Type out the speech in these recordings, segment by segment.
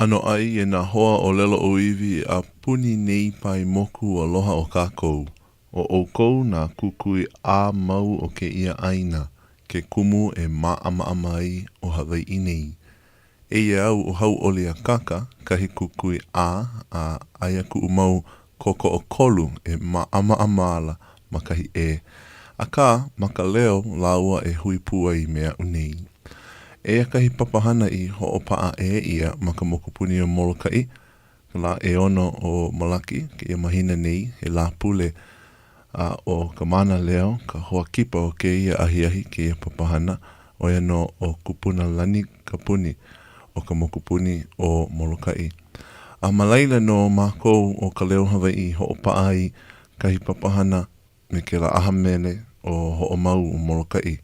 ʻAnoʻai e nā hoa ʻōlelo ʻōiwi a puni nei pae moku aloha o kākou. ʻO ʻoukou nā kukui ʻā mau o kēia ʻāina, ke kumu e māʻamaʻama ai ʻo Hawaiʻi nei. Eia au ʻo Hauʻoli Akaka, kahi kukui ʻā, a aia kuʻu mau kōkoʻokolu e māʻamaʻama ala ma kahi ʻē. Akā, ma ka leo lāua e hui pū ai me aʻu nei. Eia kahi papahana i hoʻopaʻa ʻē ʻia ma ka mokupuni o Molokaʻi, ka lā ʻeono o Malaki, kēia mahina nei, he Lāpule, a ʻo ka mānaleo, ka hoa kipa o kēia ahiahi, kēia papahana, ʻo ia nō ʻo Kupuna Lani Kapuni o ka mokupuni o Molokaʻi. A ma laila nō mākou ʻo Ka Leo Hawaiʻi i hoʻopaʻa ai kahi papahana me kēlā ʻaha mele ʻo Hoʻomau o Molokaʻi.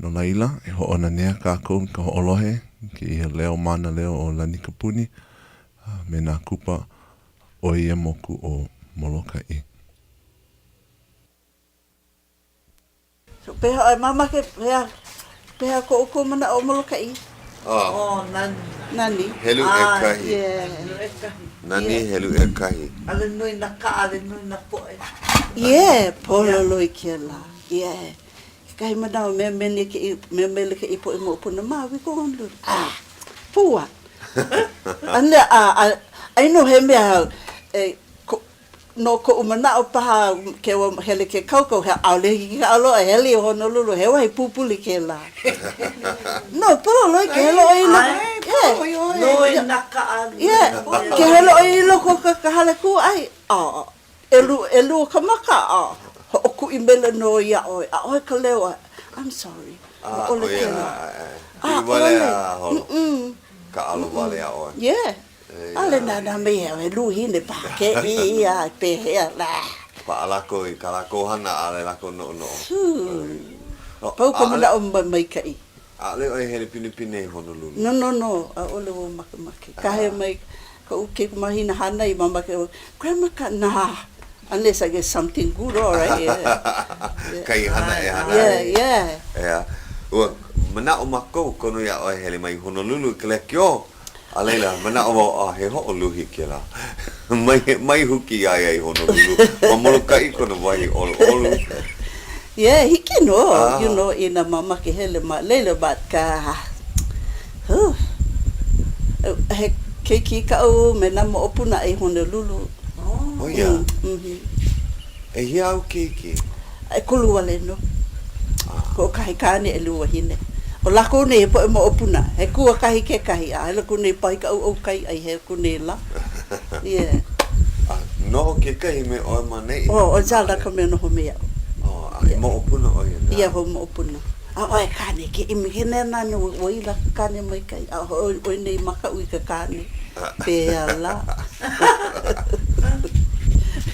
No laila, e hoʻonanea kākou i ka hoʻolohe i kēia leo mānaleo o Lani Kapuni a me nā kupa o ia moku ʻo Molokaʻi. So pehea ʻoe mamake, pehea, pehea ko ʻoukou manaʻo o Molokaʻi? Oh. Nani. Nani. Helu ʻekahi. Yeah. Helu ʻekahi. Nani helu ʻekahi. ʻAʻole nui nā kaʻa, ʻaʻole nui nā poʻe. Yeah, pololoi kēlā. Yeah. Kekahi manawa mea mele kēia, mea mele kēia poʻe moʻopuna, Ma, we go Honolulu. Ah, for what? A, a, a, ai nō he mea e, ko, No koʻu manaʻo paha, ke ua hele ke kaukau, he ʻaʻole hiki ka ʻaloa e hele i Honolulu, he wahi pupuli kēlā. No, pololoi ke hele ʻoe i loko. Nui nā kaʻa. Yeah, ke hele ʻoe i loko o ka hale kūʻai, a ʻelua ka maka, a hoʻokuʻi maila nō iā ʻoe, ʻaʻohe ka leo, I'm sorry, ʻaʻole kēlā. ʻAʻole. Kaʻalo wale iā ʻoe. Yeah. ʻAʻole nānā mai he luhine paha kēia pehea lā. Paʻa lākou i kā lākou hana, ʻaʻole lākou noʻonoʻo. Pau ka manaʻo maikaʻi. ʻAʻole ʻoe hele pinepine i Honolulu? No, no, no, ʻaʻole wau makemake. Kāhea mai koʻu kaikamahine hānai i mamake ʻoe, Grandma ka, nah, unless I get something good, all right, yeah. Kahi hana e hana ai. Yeah, yeah. ʻEā, ua manaʻo mākou kono iā ʻoe hele mai i Honolulu i ka lekiō. A laila, manaʻo wau, ah, he hoʻoluhi kēlā. Mai, mai huki iā ia i Honolulu. Ma Molokaʻi kona wahi ʻoluʻolu. Yeah, hiki nō, you know, inā mamake hele ma laila, but ka, huh, he keiki kaʻu me nā moʻopuna i Honolulu. Oh, ia? ʻEhia āu keiki? ʻEkolu wale nō. Hoʻokahi kāne, ʻelua wāhine. ʻO lākou nei he poʻe moʻopuna, he kuakahi kekahi, a he lākou nei pahi ka ʻauʻau kai a i hea aku nei lā. Yeah. A noho kekahi me ʻoe ma neʻi? Oh, ʻo Zelda ka mea noho me iaʻu. Oh, a he moʻopuna ʻo ia nāu? Yeah, he moʻopuna. A ʻoe kāne, ke ʻimi, ke nānā nō ua i lā ka kāne maikaʻi, a ʻoe nei makaʻu i ka kāne. Pehea lā?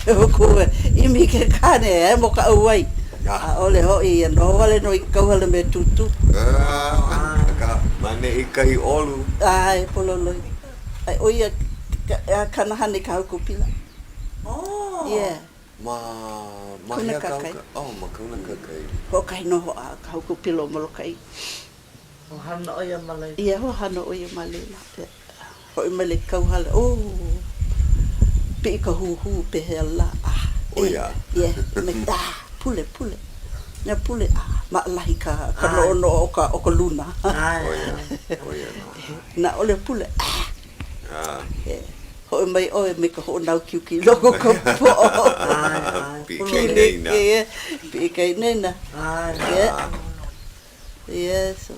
ʻOu ʻimi i ke kāne e hemo ka ʻauwai. ʻAʻole hoʻi ia noho wale nō i ke kauhale me Tūtū. Akā, ma neʻi kahi ʻolu. ʻAe, pololoi. A ʻo ia kāna hana i ka haukapila. Yeah. Ma, ma hea ka hauka? Oh, ma Kaunakakai. Hoʻokahi nō hoʻā ka haukapila o Molokaʻi. Hoʻohana ʻo ia ma laila. Yeah, hoʻohana ʻo ia ma laila. Hoʻi maila i ke kauhale, oh, piʻi ka huhū pehea lā, ah, ʻO ia. Yeah, me, ah, pule, pule, mea pule, ah, maʻalahi ka, ka noʻonoʻo o ka, o ka luna. ʻO ia, ʻo ia nō. Inā ʻaʻole pule, ah, yeah, hoʻi mai ʻoe me ka hoʻonāukiuki i loko o ka poʻo. Piʻi ka inaina. Yeah, piʻi ka inaina. Yeah. Yeah, so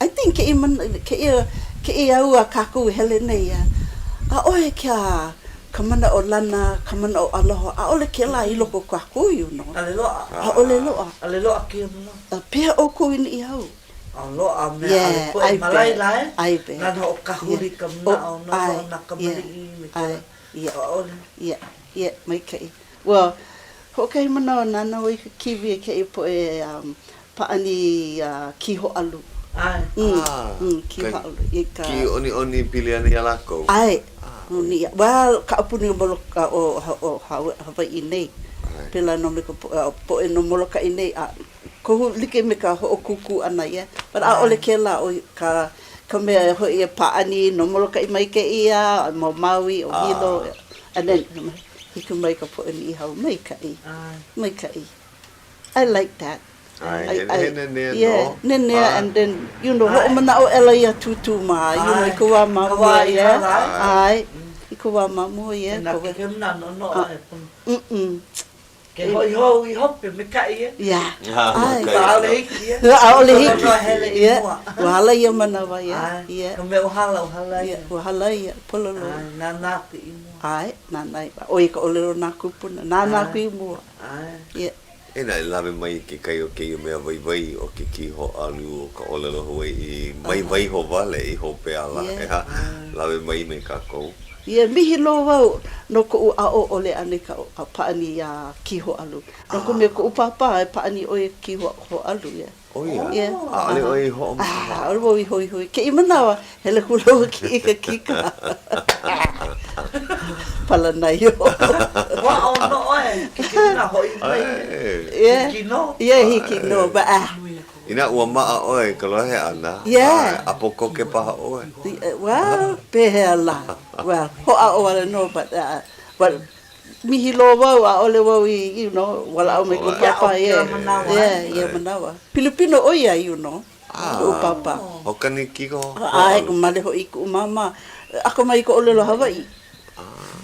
I think kēia mana, kēia, kēia au a kākou e hele nei a, ʻaʻohe kia ka manaʻo lana, ka manaʻo aloha, ʻaʻole kēlā i loko o kākou, you know. ʻAʻole loaʻa. ʻAʻole loaʻa. ʻAʻole loaʻa kēia manawa. A pehea ʻoukou i neia au? A loaʻa mea ʻaʻole poʻe ma laila e. I bet. Nāna hoʻokahuli i ka manaʻo, noʻonoʻo nā kamaliʻi me kēlā. ʻAʻole. Yeah, yeah, maikaʻi. Well, hoʻokahi manawa nānā wau i ka kīwī a kēia poʻe pāʻani kīhōʻalu. ʻAe. Mm, kīhōʻalu. I ka. Kiʻiʻoniʻoni pili ana iā lākou. ʻAe. ʻAe. Well, ka aupuni o Moloka, o, o Hawaiʻi nei. ʻAe. Pēlā nō me ka poʻe no Molokaʻi nei, a kohu like me ka hoʻokūkū ʻana, yeah. But ʻaʻole kēlā ʻo ka. ka mea e hoʻi e pāʻani no Molokaʻi mai kēia, no Maui, o Hilo, and then hiki mai ka poʻe Niʻihau, maikaʻi, maikaʻi. I like that. ʻAe, he nenea nō. Yeah, nenea and then, you know, hoʻomanaʻo aʻela iā Tūtū mā, you know, i ka wā ma mua, yeah. ʻAe, i ka wā ma mua, yeah. Inā kekahi manawa noʻonoʻo e pono. Mm-mm. Ke hoʻi hou i hope, maikaʻi e. Yeah. ʻAe. ʻAʻole hiki, yeah. ʻAʻole hiki. Ua hele i mua. Ua hala ia manawa, yeah. ʻAe, ka mea ua hala, ua hala ia. Ua hala ia, pololoi. ʻAe, nānā aku i mua. ʻAe, nānā, ʻo ia ka ʻōlelo a nā kūpuna, nānā aku i mua. ʻAe. Yeah. E nā, e lawe mai kekahi o kēia mea waiwai o ke kīhōʻalu o ka ʻōlelo Hawaiʻi, mai waiho wale i hope ala, ʻeā, lawe mai me kākou. Yeah, mihi loa wau no koʻu aʻo ʻole ʻana i ka pāʻani iā kīhōʻalu. No ka mea, koʻu pāpā e pāʻani ʻo ia kīhōʻalu, yeah. ʻO ia? Yeah. ʻAʻole ʻoe i hoʻomaka? ʻAʻole wau i hoihoi. Kēia manawa, hele kula wau i ke kīkā. Palanaio. Ua aʻo nō ʻoe, hiki nā hoʻi mai. Yeah. Hiki nō. Yeah, hiki nō, but ah. Inā ua maʻa ʻoe i ka lohe ʻana, Yeah. ʻapo koke paha ʻoe. Well, pehea lā. Well, hoʻāʻo wale nō, but, uh, but mihi loa wau, ʻaʻole wau i, you know, walaʻau me koʻu pāpā, yeah, yeah, ia manawa. Pilipino ʻo ia, you know, koʻu pāpā. Hoʻokani kiko ʻAe, male hoʻi i kuʻu māmā. Akamai i ka ʻōlelo Hawaiʻi.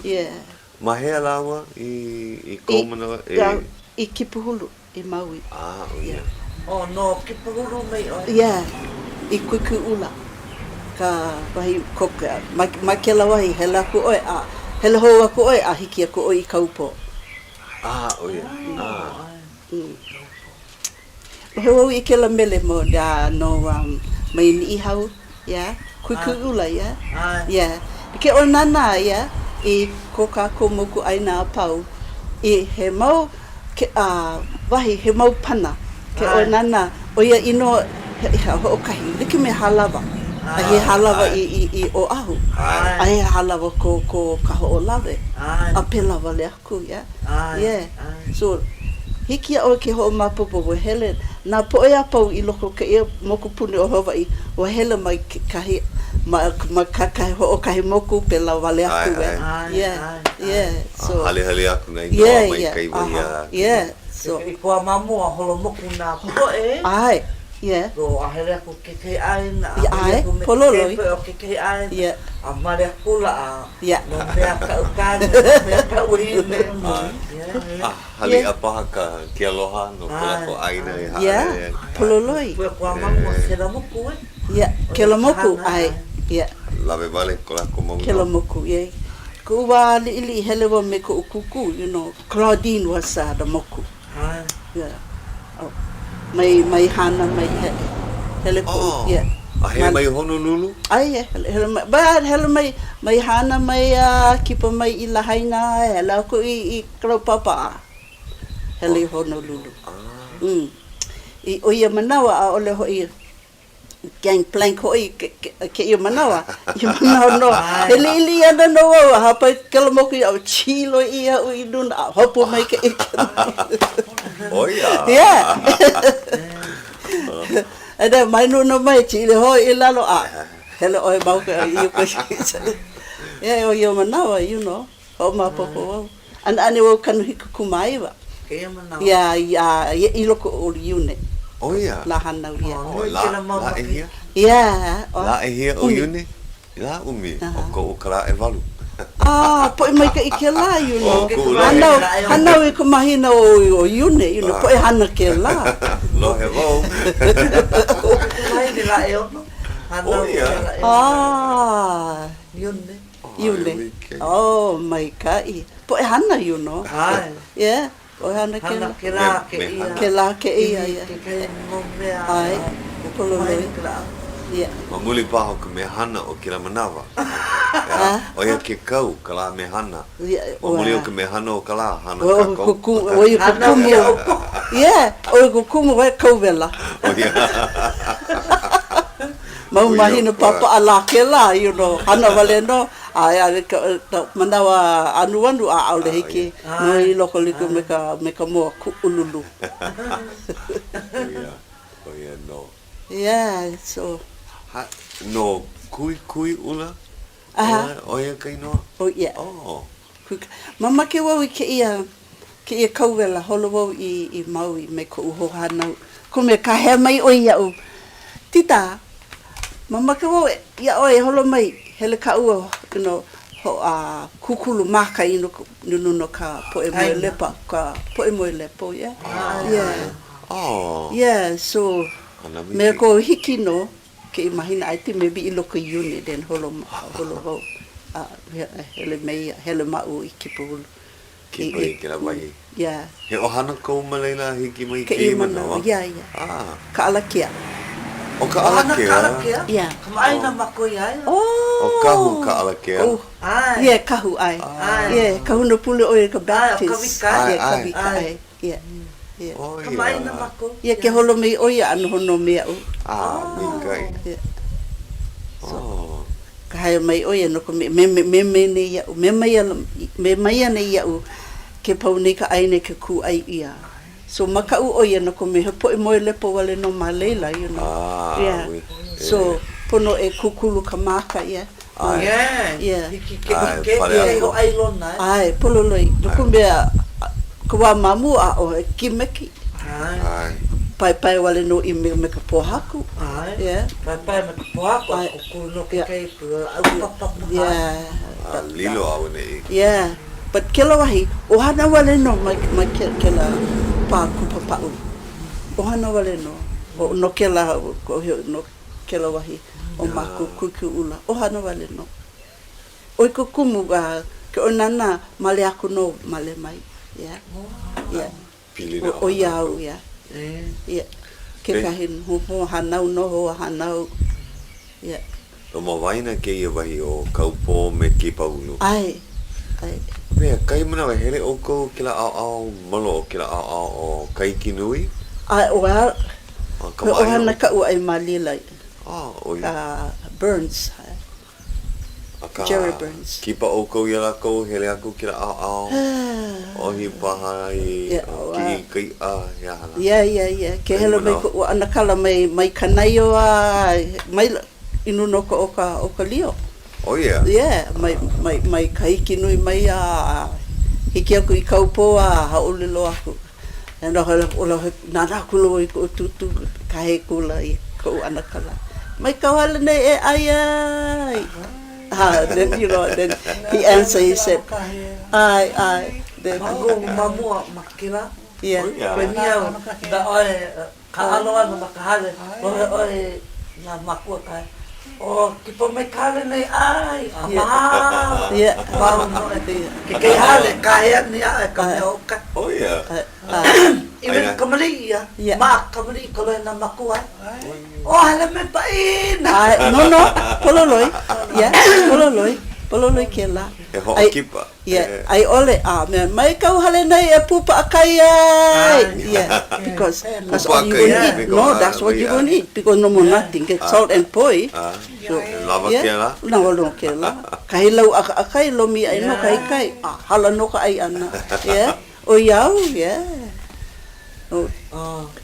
Yeah. Ma hea lāua i, i kou manawa? I, i Kipuhulu. I Maui. Ah, ʻo ia. Oh, no Kipuhulu mai ʻoe? Yeah, i Kuikuiʻula ka wahi koke. Ma, ma kēlā wahi, hele aku ʻoe a hele hou aku ʻoe a hiki aku ʻoe i Kaupō. Ah, ʻo ia. Ah. Mm. Lohe wau i kēlā mele mo, uh, no, um, mai Niʻihau. Yeah, Kuikuiʻula, yeah. ʻAe. Yeah. Ke ʻoe nānā, yeah, i ko kākou mokuʻāina a pau, i he mau ke, uh, wahi, he mau pana. Ke ʻoe nānā, ʻo ia inoa he, he hoʻokahi, like me Hālawa. A he Hālawa i, i, i Oʻahu. ʻAe. A he Hālawa ko, ko Kahoʻolawe. ʻAe. A pēlā wale aku. Aku, yeah. ʻAe, Yeah. ʻae. So, hiki iā ʻoe ke hoʻomaopopo, ua hele nā poʻe a pau i loko o kēia mokupuni o Hawaiʻi, ua hele mai kekahi, ma, ma kekahi hoʻokahi moku, pēlā wale aku, ʻAe, eh. ʻae. Yeah, ʻAe, ʻae. yeah, so. A halihali aku nā inoa Yeah, mai yeah, kai wahi uh-huh, a. yeah, so. I ka wā ma mua, holo moku nā poʻe. ʻAe, yeah. So, a hele aku kekahi ʻāina, a Yeah, hele ʻae, aku me pololoi. kekahi poʻe o kekahi ʻāina. Yeah. A male akula a Yeah. no mea kaʻu kāne, no mea kaʻu wahine. A haliʻa paha ka ke aloha no ko lākou ʻāina e haʻalele Yeah, ai. pololoi. Koe kua manu o kela moku e. Yeah, kela moku, ʻae, yeah. Lawe wale ko lākou mau inoa. Kela moku, yeah. Koʻu wā liʻiliʻi hele wau me koʻu kūkū, you know, Claudine was uh, the moku. ʻAe. Yeah. Oh. Mai, mai Hāna mai hele. Hele koʻu, Oh. yeah. A hele mai Honolulu? ʻAe, yeah, hele, hele mai, but hele mai, mai Hāna mai a kipa mai i Lahaina, hele aku i, i Kalaupapa, hele i Honolulu. Ah. Mm. I, ʻo ia manawa, ʻaʻole hoʻi Gangplank hoʻi kēia manawa, ia manawa nō, he liʻiliʻi ana nō wau a hāpai kela moku iaʻu, chilo ʻia aʻu i luna a hopu mai ke ʻO ia? Yeah. And then mai luna mai, chile hou i lalo a hele ʻoe ma uka i uka. Yeah, ʻo ia manawa, you know. Hoʻomaopopo wau. ʻAneʻane wau 79. Kēia manawa. Iā, iā, i loko o Iune. ʻO ia? Lā hānau ia. Oh, lā, lā ʻehia? Ia. Lā ʻehia o Iune? Lā ʻumi. ʻO koʻu ka lā ʻewalu. Ah, poʻe maikaʻi kēlā, you know. ʻO kuʻu lā. Hānau, hānau i ka mahina o, o Iune, you know, poʻe hana kēlā. Lohe wau. Koʻu wahine lā ʻeono. Hānau ʻO ia? lā ʻeono. Ah. Iune. Iune. Oh, maikaʻi. Poʻe hana, you know. ʻAe. Yeah, poʻe hana kēlā. Hana kēlā kēia. Kēlā kēia, yeah. Kekahi mau mea. ʻAe, pololei. Yeah. Ma muli paha o ka mehana o kēlā manawa. ʻEā, ʻo ia ke kau, ka lā mehana. Ma muli o ka mehana o ka lā, hana kākou. ʻO ia ke kumu. Yeah, ʻo ia ke kumu, ʻoe kauwela. ʻO ia. Mau mahina papaʻa lā kēlā, you know, hana wale nō, a i ka manawa anuanu, a ʻaʻole hiki nō i loko like me ka, me ka moa kuʻululu. ʻO ia, ʻo ia nō. Yeah, so. Ha. No Kuikuiʻula? Aha. ʻO ia ka inoa? Oh, yeah. Oh. Mamake wau i kēia, kēia kauwela, holo wau i, i Maui me koʻu hoahānau. Ka mea, kāhea mai ʻoe iaʻu, Tita, mamake wau iā ʻoe e holo mai, hele kāua, you know, ho, a, kūkulu māka i no, no, no ka poʻe moe lepo, ka poʻe moe lepo, yeah. Yeah. Oh. Yeah, so, me ko hiki nō. Kēia mahina I think maybe i loko i Iune then holo holo wau a hele me ia hele māua i Kīpahulu. Kipa i kēlā wahi. Yeah. He ʻohana kou ma laila a hiki mai kēia manawa? Yeah, yeah. Ah. Kaʻalakea. ʻO Kaʻalakea? ʻOhana Kaʻalakea? Yeah. Kamaʻāina mākou iā ia. Oh. ʻO Kahu Kaʻalakea? Oh. ʻAe. Yeah, Kahu, ʻae. ʻAe. Yeah, kahuna pule ʻo ia ka Baptist. ʻAe, ʻo Kawika. ʻAe, Yeah, ʻae. Kawika, ʻae. Yeah. Yeah. ʻO ia. Kamaʻāina mākou. Yeah, ke holo mai ʻo ia a noho nō me aʻu. Ah, maikaʻi. Yeah. So, Oh. kāhea mai ʻo ia no ka mea, me, me, me, me nei iaʻu, me mai ana, me mai ana iaʻu ke pau nei ka ʻāina i ke kūʻai ʻia. So, makaʻu ʻo ia no ka mea, he poʻe moe lepo wale nō ma laila, you know. Ah, Yeah. ui. So, pono e kūkulu ka māka, yeah. ʻAe. Yeah. Yeah. Hiki ke ʻAe, ʻike pale ʻia i aku. hōʻailona e. ʻAe, pololei. No ka mea, ka wā ma mua, ʻaʻohe kimeki. ʻAe. ʻAe. Paepae wale nō i me, me ka pōhaku. ʻAe. Yeah. Paepae me ka pōhaku a kūkulu nō kekahi lāʻau papa paha. Yeah. A lilo auaneʻi. Yeah. But kēlā wahi, ʻohana wale nō ma, ma kēlā pā kupapaʻu. ʻOhana wale nō. O, no kēlā, no kēlā wahi o mākou Kuikuiʻula, ʻohana wale nō. ʻO i ke kumu, a ke ʻoe nānā, male aku nō, male mai. Yeah. Yeah. Pilina ʻO ia au, yeah. Yeah. Kekahi hoahānau nō, hoahānau. Yeah. No ma waena kēia wahi o Kaupō me Kīpahulu. ʻAe, ʻae. Mea, kahi manawa hele ʻoukou kēlā ʻaoʻao maloʻo kēlā ʻaoʻao o Kahikinui? ʻAe, well, A he kamaʻāina ʻohana ʻoukou? kaʻu ʻai ma laila. Ah, ʻo ia. Ka Burns. Akā, Jerry Burns. kipa ʻoukou iā lākou, hele aku kēlā ʻaoʻao, ʻohi paha i kiʻi i ka iʻa, he aha lā. Yeah, yeah, yeah. Ke hele mai koʻu ʻanakala mai, mai Kanaioa mai i luna o ka, o ka, o ka lio. Oh yeah. Yeah, mai, mai, mai Kahikinui mai a hiki aku i Kaupō a hauʻoli loa aku. E noho nānā akula wau i koʻu tūtū kāhea akula i koʻu ʻanakala, Mai kauhale nei e ʻai ai. Ah, then, you know, then he answered, he said, ʻAe, ʻae. Then, Ma mua, ma kēlā. Yeah. Koe niau, da ʻoe kāʻalo ana ma ka hale, lohe ʻoe nā mākua kāhea, O kipa mai ka hale nei, ʻai, a mahalo. Yeah. Mau nō e kekahi hale, kāhea nei aʻe ka mea hoʻokahi. Oh yeah. I wena kamaliʻi ia, Yeah. maʻa kamaliʻi ka lohe nā mākua e. O hele mai paʻina. ʻAe, no, no, pololei. Yeah, pololei, pololei kēlā. He hoʻokipa. Yeah, a i ʻole, a mea, mai kauhale nei e pū paʻakai ai. Yeah, because that's all you gonna eat. No, that's what you gonna eat because no more nothing. Get salt and poi. So, Lawa kēlā? Lawa nō kēlā. Kahi lau ʻakaʻakai, lomi ʻai nō kahi kai. A hala nō ka ʻai ʻana. Yeah, ʻo ia au, yeah. Oh,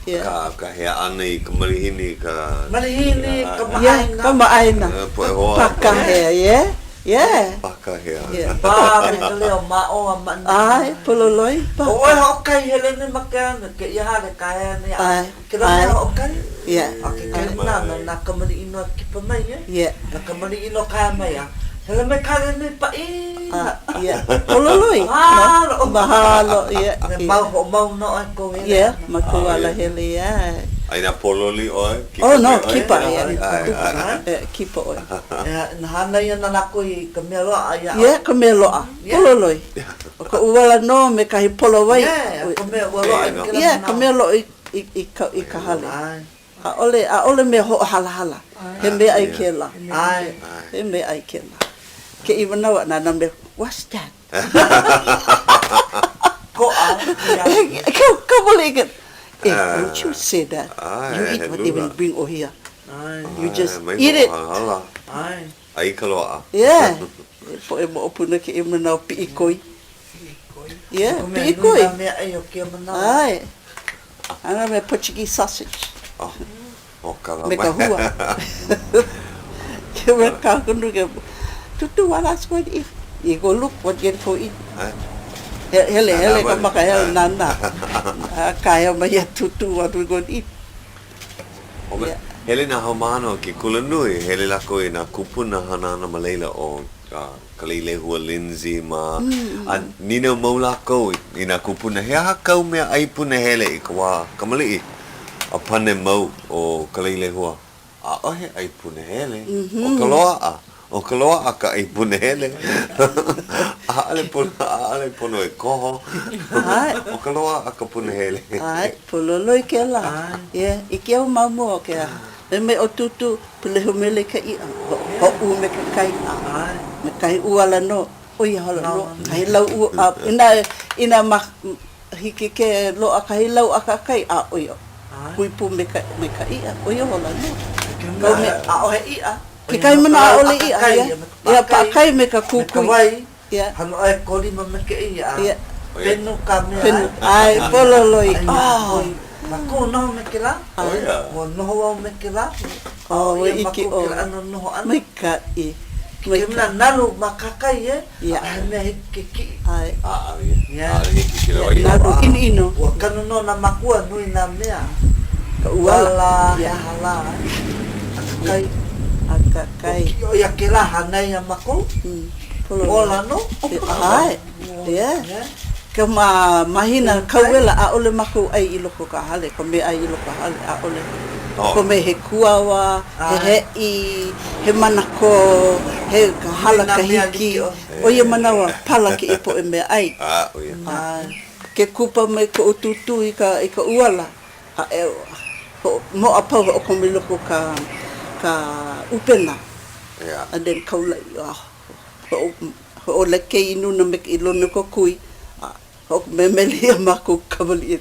yeah. Ka, ka hea ʻana i ka malihini, ka... Malihini, kamaʻāina. Yeah, kamaʻāina. Poʻe hoa. Pākahea, yeah, yeah. Pākahea. Yeah. Pā me ka leo maʻo a maʻana. ʻAe, pololei. ʻO ʻoe hoʻokahi hele nei ma ke ana, kēia hale kāhea nei a ʻAe. Kēlā mea hoʻokahi? Yeah. A kekahi nā, na nā kamaliʻi nō e kipa mai, e? Yeah. Nā kamaliʻi nō kāhea mai a hele mai ka hale nei paʻina. Yeah. Pololei. Mahalo. Mahalo, yeah. Me mau hoʻomau nō ʻoe kou hele ʻana. Yeah, ma kou ala hele, yeah. A inā pololi ʻoe, kipa Oh, no, mai ʻoe? kipa, yeah. Yeah, kipa ʻoe. Yeah, na hānai ana lākou i ka mea loaʻa iā ʻoe. Yeah, ka mea loaʻa. Pololei. ʻO ka ʻuala nō me kahi polowai. Yeah, ka mea ua loaʻa i kēlā manawa. Yeah, ka mea loaʻa i i, i, ka, i ka hale. ʻAʻole, ʻaʻole mea hoʻohalahala. He meaʻai kēlā. He meaʻai kēlā. Kēia manawa, na nā mea, what's that? Koʻa. Ka wale i ka, eh, don't you say that. You eat what they will bring over here. You just eat it. ʻAi ka loaʻa. Yeah. He poʻe moʻopuna kēia manawa piʻi koi. Piʻikoi. Yeah, Ka mea nui piʻikoi. nā meaʻai o kēia manawa. ʻAe. A nā mea Portuguese sausage. Oh, oh ka Me ka hua. Ke ka kunu ke Tūtū what us going to eat? You go look what you for eat. Hele, hele ka maka hele nānā. A kāhea mai iā Tūtū what we going to eat? Yeah. Hele nā haumāna o ke kulanui, hele lākou i nā kūpuna hana ana ma laila ʻo Kaleilehua Lindsey mā, a nīnau mau lākou i nā kūpuna, he aha kāu mea ʻai punahele i ka wā kamaliʻi? A pane mau ʻo Kaleilehua, ʻAʻohe ʻai punahele, ʻo ka loaʻa, ʻo ka loaʻa ka ʻai punahele. ʻAʻole pono, ʻaʻole pono e koho, ʻo ka loaʻa ka punahele. ʻAe, pololoi kēlā. Yeah, i ke au ma mua o ke aha. Mea mai ʻo Tūtū, pulehu maila i ka iʻa, hoʻū me ke kai, me kahi ʻuala nō, ʻo ia hala nō, kahi lau ʻua, inā, inā ma, Hiki ke loaʻa kahi lau ʻakakai, a ʻo ia, hui pū me ka, me ka iʻa, ʻo ia hola nō. Kau me, ʻaʻohe iʻa. Kekahi manawa ʻaʻole iʻa, ia. Ia, paʻakai me ka kukui. Me ka wai, Ia. hana ʻoe kolima me ke iʻa. Ia. Penu ka mea. Penu, ʻae, pololoi. Oh. Ma koʻu noho me kēlā, ua noho wau me kēlā, Oh, ʻaʻole ia ma koʻu kēlā ʻano noho ʻana. Maikaʻi. Ke mea nalu ma kahakai e, ʻaʻohe mea hiki ke kiʻi. ʻAe. ʻAʻole, ʻaʻole hiki ke loaʻa. Nalu ʻinoʻino. Ua kanu nō nā makua nui nā mea. Ka ʻuala. ʻUala, he aha lā, ʻakakai. ʻAkakai. Ua kiʻi ʻo ia kēlā hānai iā mākou. Ola nō. ʻAe. Yeah. Ka ma mahina kauwela, ʻaʻole mākou ʻai i loko o ka hale, ka meaʻai i loko ka hale, ʻaʻole. Ka mea he kuawa, he heʻi, he manakō, he ka hala kahiki. ʻO ia manawa, pala kēia poʻe meaʻai. Ke kupa mai koʻu tūtū i ka i ka ʻuala, a e hoʻomoʻa pau hoʻokomo i loko o ka ka ʻupena, and then kaulaʻi, Hoʻolakei i nuna me i luna o ka kui, a hoʻomemeli iā mākou kamaliʻi.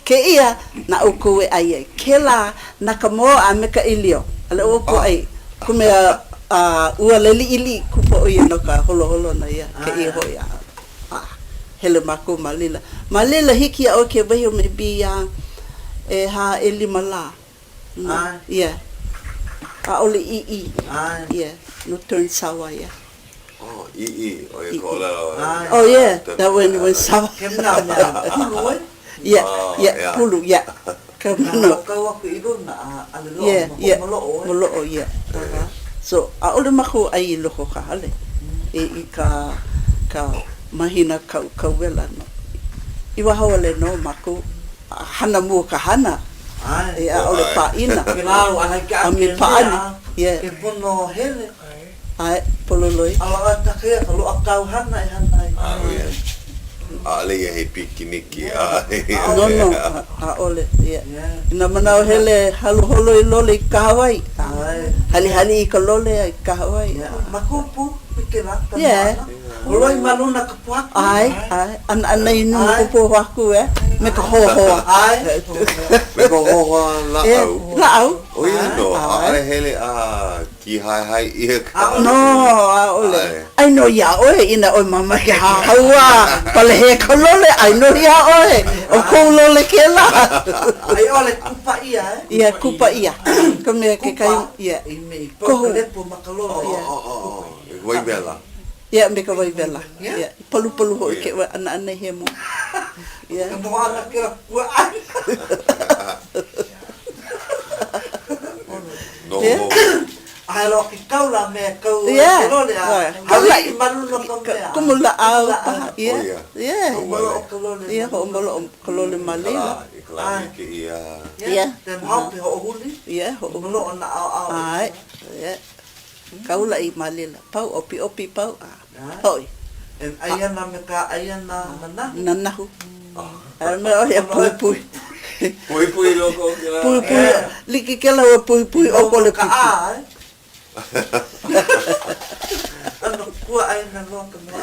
Kēia na ʻoukou e ʻai ai. Kēlā na ka moa a me ka ʻīlio. ʻAʻole ʻoukou ʻai. Ka mea a ʻuala liʻiliʻi kupa ʻo ia no ka holoholona ia, kēia hoʻi a, a hele mākou ma laila. Ma laila hiki iā ʻoe ke waiho maybe iā ʻehā, ʻelima lā. ʻAe. Yeah. ʻAʻole ʻīʻī. ʻAe. Yeah. No turn sour, yeah. Oh, ʻīʻī, ʻo ia ka ʻōlelo. ʻAe. Oh, yeah. That when it went sour. Ke mea mea pulu e? Yeah, yeah, pulu, yeah. Ka manawa. Nā kau aku i luna a ʻale loa Yeah, yeah. moloʻo e. Moloʻo, yeah. Uh-huh. So, ʻaʻole mākou ʻai i loko o ka hale i, i ka, ka mahina kau, kauwela no. I waho wale nō mākou. Hana mua ka hana. ʻAe. E ʻaʻole pāʻina. Kēlā au ʻaʻole ke A me pāʻani. Yeah. Ke pono hele. ʻAe, pololoi. ʻAʻole ʻoe kakahiaka ka loaʻa kāu hana e hana ai. ʻAʻole ia. ʻAʻole ia he pikiniki. ʻAʻole. No, no, ʻaʻole. Yeah. I nā manawa hele holoholo i lole i kahawai. ʻAe. Halihali i ka lole a i kahawai. Yeah. Mākou pū me kēlā ka Yeah. noho ʻana. Holoi ma luna ka pōhaku. ʻAe, ʻae. ʻAnaʻanai i nuna ka pōhaku, eh? Me ka hohoa. ʻAe. Me ka hohoa lāʻau. Lāʻau. ʻO ia nō, ʻaʻole hele a kīhaehae ʻia ka. No, ʻaʻole. ʻAi nō iā ʻoe inā ʻoe mamake hahau a palehē ka lole, ʻai nō iā ʻoe. ʻO kou lole kēlā. A i ʻole kupa ʻia, eh? Yeah, kupa ʻia. Ka mea kekahi, yeah. I me i pau ka lepo ma ka lole. Yeah. Wai wela. Yeah, me ka wai wela. Yeah. Palupalu hoʻi ke ʻanaʻanai hemo. Yeah. Ka noho ʻana kēlā kuaʻāina. Noho hou. A he loa ke kaula me kau ke lole a haliʻi ma luna o ka mea. Kumu lāʻau paha. Yeah. Yeah. Hoʻomaloʻo ka lole. Yeah, hoʻomaloʻo ka lole ma laila. I ka lā like ia. Yeah. Then hope hoʻohuli. Yeah, hoʻohuli. Maloʻo nā ʻaoʻao. ʻAe. Yeah. Kaulaʻi ma laila, pau, ʻopiʻopi, pau, a hoʻi. E ʻai ana me ka ʻai ana nanahu. Nanahu. A me ʻo ia puhipuhi. Puhipuhi loko o kēlā. Puhipuhi, like kēlā ua puhipuhi ʻo le pipi. Ka ʻā, ʻano kuaʻāina loa ka mea.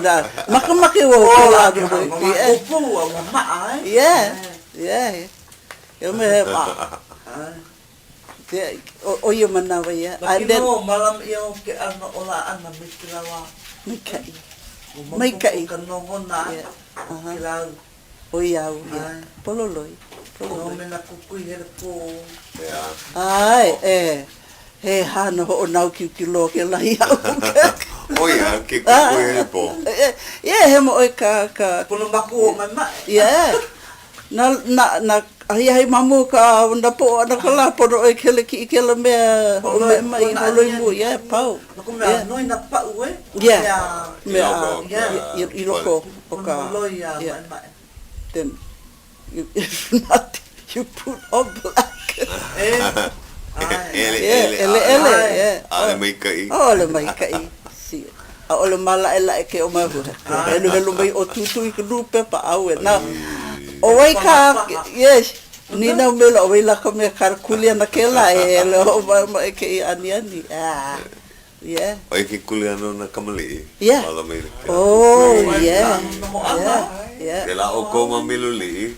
Na, makemake wau i kēlā ʻano puhipuhi. Ua pū a ua maʻa, eh? Yeah, yeah. Ia mea he, ʻO ia manawa ia. Ma kino, mālama ʻia o ke ʻano ola ʻana me kēlā wā. Maikaʻi. Ua maopopo Maikaʻi. ka nohona ʻana o kēlā au. ʻO ia au, ia. Pololoi. Pololoi. Me nā kukui hele pō. ʻAe, e. He hana hoʻonāukiuki loa kēlā iaʻu. ʻO ia ke kukui helipo. Yeah, hemo ʻoe ka, ka. Pono mākou hoʻomaʻemaʻe. Yeah. Na, na, na ahiahi ma mua ka, na poʻo ʻana ka lā, pono ʻoe ke hele kiʻi kēlā mea hoʻomaʻemaʻe i holoi mua, yeah, pau. No ka mea, nui nā paʻu e. Yeah. Mea, yeah, i loko o ka. Holoi a maʻemaʻe. Then, If not, you put on black. ʻEleʻele, ʻeleʻele, yeah. ʻAʻole maikaʻi. ʻAʻole maikaʻi. See, ʻaʻole mālaʻelaʻe ke o mai heluhelu mai ʻo Tūtū i ka nūpepa, ʻauwe. Now, ʻo wai ka, yes, nīnau maila ʻo wai lā ka mea kāna kuleana kēlā e hele hoʻomaʻemaʻe kēia aniani. Ah. Yeah. ʻO ia ke kuleana o nā kamaliʻi. Yeah. Mālama i ke Oh, yeah. Yeah, yeah. Pēlā ʻoukou ma Miloliʻi.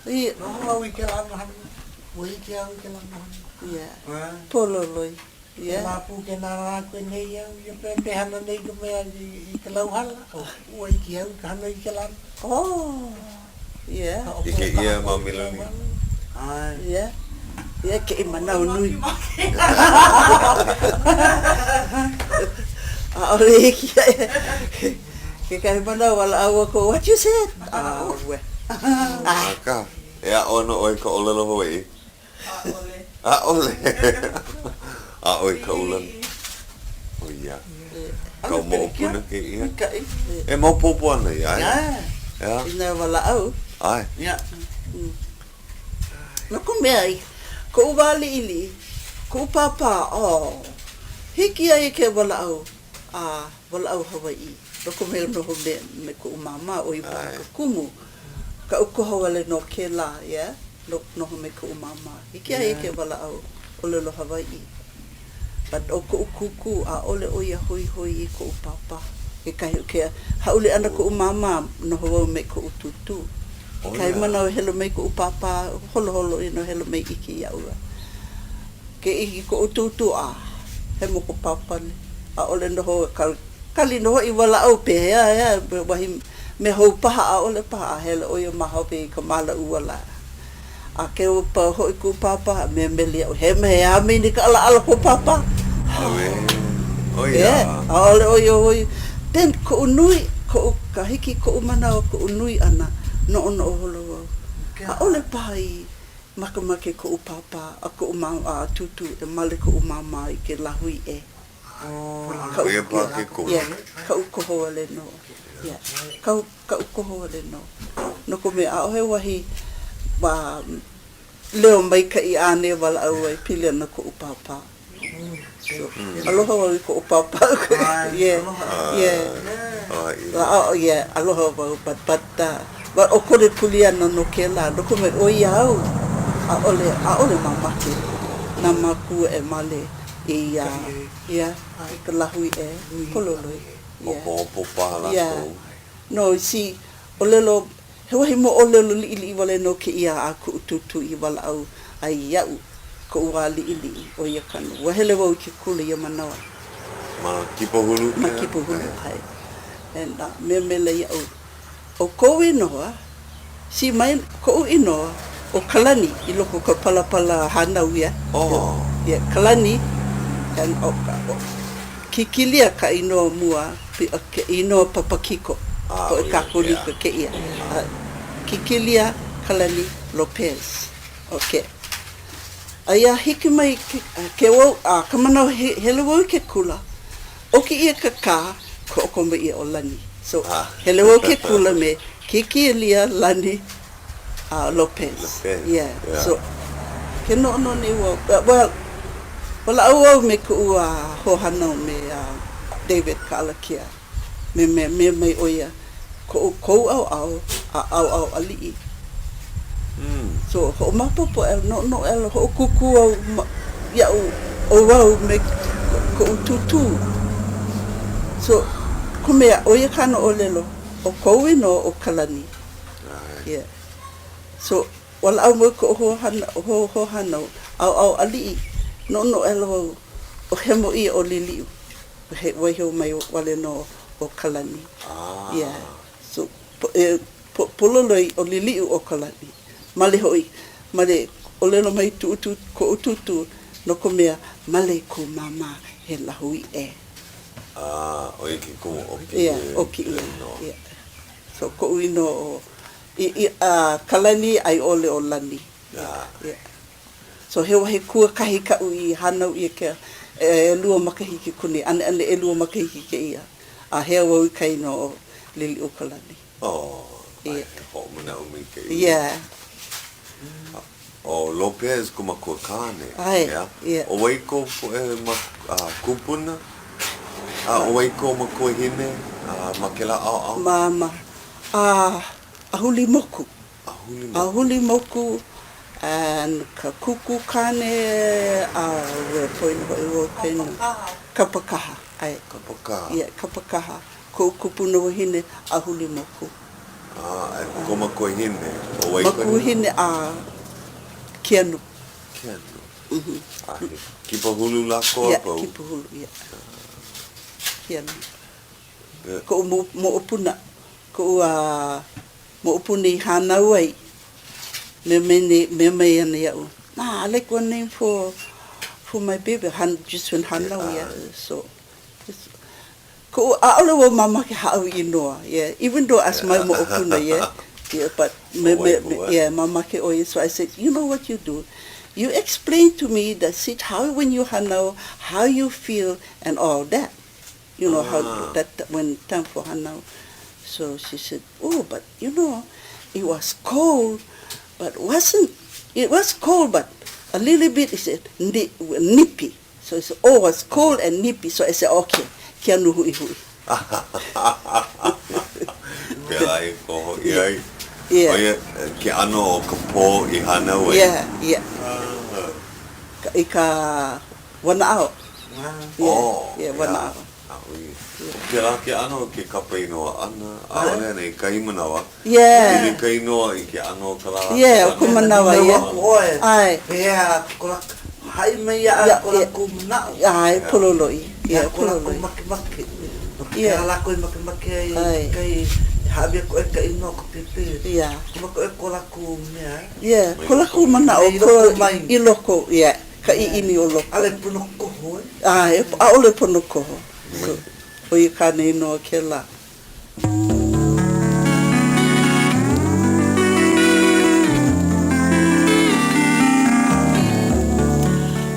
Yeah. Noho au i kēlā ʻano hana. Ua ʻike au i kēlā ʻano hana. Yeah. Pololoi. Yeah. Kēlā pū ke nānā aku nei au ia pe hana nei ka mea i ka lauhala. Ua ʻike au i ka hana i kēlā ʻano. Oh. Yeah. ʻIke ʻia ma Miloliʻi. Yeah. Yeah, keʻi manawa nui. ʻAʻole hiki iaʻe. Kekahi manawa walaʻau aku, what you said? ʻAue. Akā, e aʻo ana ʻoe i ka ʻōlelo Hawaiʻi? ʻAʻole. ʻAʻole. Aʻo i ka ulana. ʻO ia. Kau moʻopuna kēia. Maikaʻi. E maopopo ana ia, ʻae? ʻAe. Inā walaʻau. ʻAe. No ka mea, i koʻu wā liʻiliʻi, koʻu pāpā, oh, hiki iā ia ke walaʻau a walaʻau Hawaiʻi. No ka mea, noho me, me koʻu māmā, ʻo ia paha ka kumu. Kaʻu koho wale nō kēlā, yeah, no, noho me koʻu māmā. Hiki iā ia ke walaʻau ʻōlelo Hawaiʻi. But ʻo koʻu kūkū, ʻaʻole ʻo ia hoihoi i koʻu pāpā. Kekahi, ke hāʻule ʻana koʻu māmā, noho wau me koʻu tūtū. Kekahi manawa hele mai koʻu pāpā, holoholo you know, hele mai ʻike iaʻu. Ke ʻike koʻu tūtū, ah, hemo ko pāpā nei. ʻAʻole noho kali, kali nō hoʻi walaʻau pehea, ea, wahi mea hou paha, ʻaʻole paha, a hele ʻo ia ma hope i ka māla ʻuala. A ke pau hoʻi kuʻu pāpā, mea mele iaʻu, he mea he aha mai nei ka ʻalaʻala ko pāpā? Auē, ʻo ia. ʻAʻole ʻo ia hoi. Then koʻu nui, koʻu, ka hiki koʻu manawa, koʻu nui ʻana, noʻonoʻo holo wau. ʻAʻole paha i makemake koʻu pāpā a koʻu māmā, a tūtū e male koʻu māmā i ke lāhui ʻē. ʻO ia paha ke koho. Yeah, kaʻu koho wale nō. Yeah, kaʻu, kaʻu koho wale nō. No ka mea, ʻaʻohe wahi wā leo maikaʻi āna e walaʻau ai pili ana koʻu pāpā. So, aloha wau i koʻu pāpā. Yeah, yeah. Yeah, aloha wau, but, but, uh, but ʻo kona kuleana nō kēlā, no ka mea, ʻo ia au, ʻaʻole, ʻaʻole mamake nā mākua e male i ia, yeah, i ka lāhui ʻē, pololoi. Yeah. Hopohopo paha lākou. Yeah. No, you see, ʻōlelo, he wahi moʻolelo liʻiliʻi wale nō kēia a kuʻu tūtū i walaʻau ai iaʻu, koʻu wā liʻiliʻi, ʻo ia ka nō. Ua hele wau i ke kula ia manawa. Ma Kipahulu kēlā? Ma Kipahulu, ʻae. And, uh, mea maila iaʻu, ʻO kou inoa, see my, koʻu inoa, ʻo Kalani i loko o ka palapala hānau ia. Oh. Yeah, Kalani, and ʻo, ʻo, Kikilia ka inoa mua, ke inoa papakiko, Ah, poʻe Kakolika kēia. Kikilia Kalani Lopez. Okay. A iā hiki mai ke, ke wau, a ka manawa hele wau i ke kula, ʻoki ʻia ka kā, hoʻokomo ʻia ʻo Lani. So, hele wau ke kula me Kikilia Lani uh, Lopez. Lopez. Yeah. yeah. So, ke noʻonoʻo nei wau, well, walaʻau au me kuʻu uh, hoahānau me uh, David Kaʻalakea. Me, me, me mai ʻo ia, koʻu kou ʻaoʻao a ʻaoʻao aliʻi. So, hoʻomaopopo aʻela, noʻonoʻo aʻela, hoʻokūkū au iaʻu, ʻo wau me koʻu tūtū. So, ka mea, ʻo ia kāna ʻōlelo, ʻo kou inoa ʻo Kalani. Yeah. So, walaʻau mai koʻu hoahānau, ʻaoʻao aliʻi, noʻonoʻo aʻela wau, ʻo hemo ʻia ʻo Liliʻu. He waiho mai wale nō ʻo Kalani. Yeah. So, e, pololei ʻo Liliʻu ʻo Kalani. Male hoʻi, male, ʻōlelo mai tūtū, koʻu tūtū. No ka mea, male kou māmā he lahui ʻē. Ah, ʻo ia ke kumu ʻoki ʻia. Yeah, ʻoki ʻia. Yeah. So koʻu inoa ʻo, i, i, uh, Kalani a i ʻole ʻo Lani. Yeah, yeah. So he wahi kuakahi kaʻu i hānau ʻia ke, ʻelua makahiki kuni, ʻaneʻane ʻelua makahiki kēia, a hea wau i ka inoa ʻo Liliʻuokalani. Oh, yeah. he hoʻomanaʻo maikaʻi. Yeah. ʻO Lopez ko makua kāne, ʻAe, ʻeā? yeah. ʻO wai kou poʻe mak, uh, kūpuna? A ʻo wai kou makuahine uh, ma kēlā ʻaoʻao? Ma, ma, a, a huli moku. A huli moku. A huli moku, and ka kūkū kāne, a ua poina hoʻi wau ka inoa. Kapakaha. Kapakaha, ʻae. Kapakaha. Yeah, Kapakaha. Koʻu kupuna wahine a huli moku. A, e ko makuahine, ʻo wai kona? Makuahine a Keanu. Keanu. A he kipa hulu lākou a pau? Yeah, kipa hulu, yeah. Keanu. Koʻu moʻopuna, koʻu moʻopuna i hānau ai, mea mai nei, mea mai ana iaʻu, Ma, I like one name for, for my baby, just when hānau, yeah, so. Koʻu, ʻaʻole wau mamake hāʻawi inoa, yeah, even though ask my moʻopuna, yeah, yeah, but me, me, me, yeah, mamake ʻo ia, so I said, you know what you do, you explain to me the sit, how when you hānau, how you feel and all that, you know, how that, when time for hānau, so she said, oh, but you know, it was cold, but wasn't, it was cold, but a little bit, he said, nippy. So he said, oh, it's cold and nippy. So I said, okay, Keanu huʻihuʻi. Pēlā i koho ʻia ai. Yeah. ʻO ia ke ʻano o ka pō i hānau ai. Yeah, yeah. I ka wanaʻao. Yeah, oh, yeah, wanaʻao. Pēlā ke ʻano o ke kapa inoa ʻana, ʻaʻole ana i kahi manawa. Yeah. Pili ka inoa i ke ʻano o ka lā. Yeah, o ka manawa, yeah. Nīnau aku ʻoe, ʻAe. pehea ko lākou, haʻi mai iaʻu ko lākou manaʻo. ʻAe, pololoi. Yeah, ko lākou makemake. No ke aha lākou i makemake ai kekahi e hāʻawi aku ʻoe ka inoa o ka pēpē. Yeah. Makemake ʻoe ko lākou mea, eh? Yeah, ko lākou manaʻo, I loko mai. I loko, yeah, ka ʻiʻini o loko. ʻAʻole pono koho, eh? ʻAe, ʻaʻole pono koho. So, ʻo ia kāna inoa kēlā.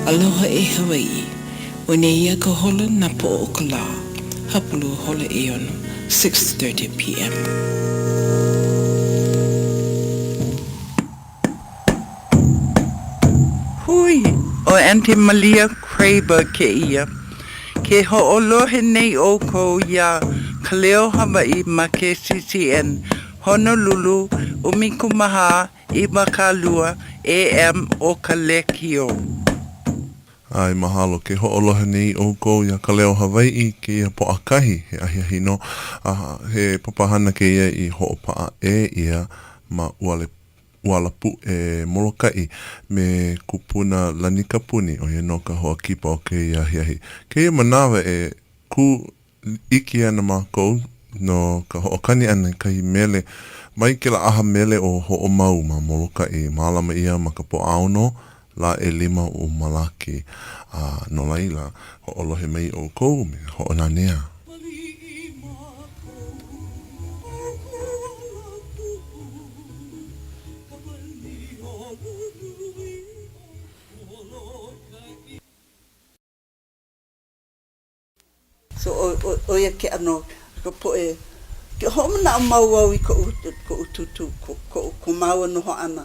Aloha e Hawaiʻi, ʻO nēia ka hola nā poʻo o ka lā, hapalua hola ʻeono, 6:30 PM. Hui, ʻo Aunty Malia Craver kēia. Ke hoʻolohe nei ʻoukou iā Ka Leo Hawaiʻi ma KCCN, Honolulu, 14 20 AM o ka lekiō. ʻAe, mahalo ke hoʻolohe nei ʻoukou iā Ka Leo Hawaiʻi, kēia Pōʻakahi, he ahiahi nō, a he papahana kēia i hoʻopaʻa ʻē ʻia ma ʻUale ʻUalapuʻe Molokaʻi me Kupuna Lanikapuni, ʻo ia nō ka hoa kipa o kēia ahiahi. Kēia manawa e kū iki ana mākou no ka hoʻokani ʻana i kahi mele mai kēlā ʻaha mele ʻo Hoʻomau ma Molokaʻi, mālama ʻia ma ka Pōʻaono, lā ʻelima o Malaki. A no laila, hoʻolohe mai ʻoukou me hoʻonanea. So ʻo ia ke ʻano o ka poʻe, ke hoʻomanaʻo mau au i koʻu, koʻu tūtū, koʻu, ko māua noho ʻana,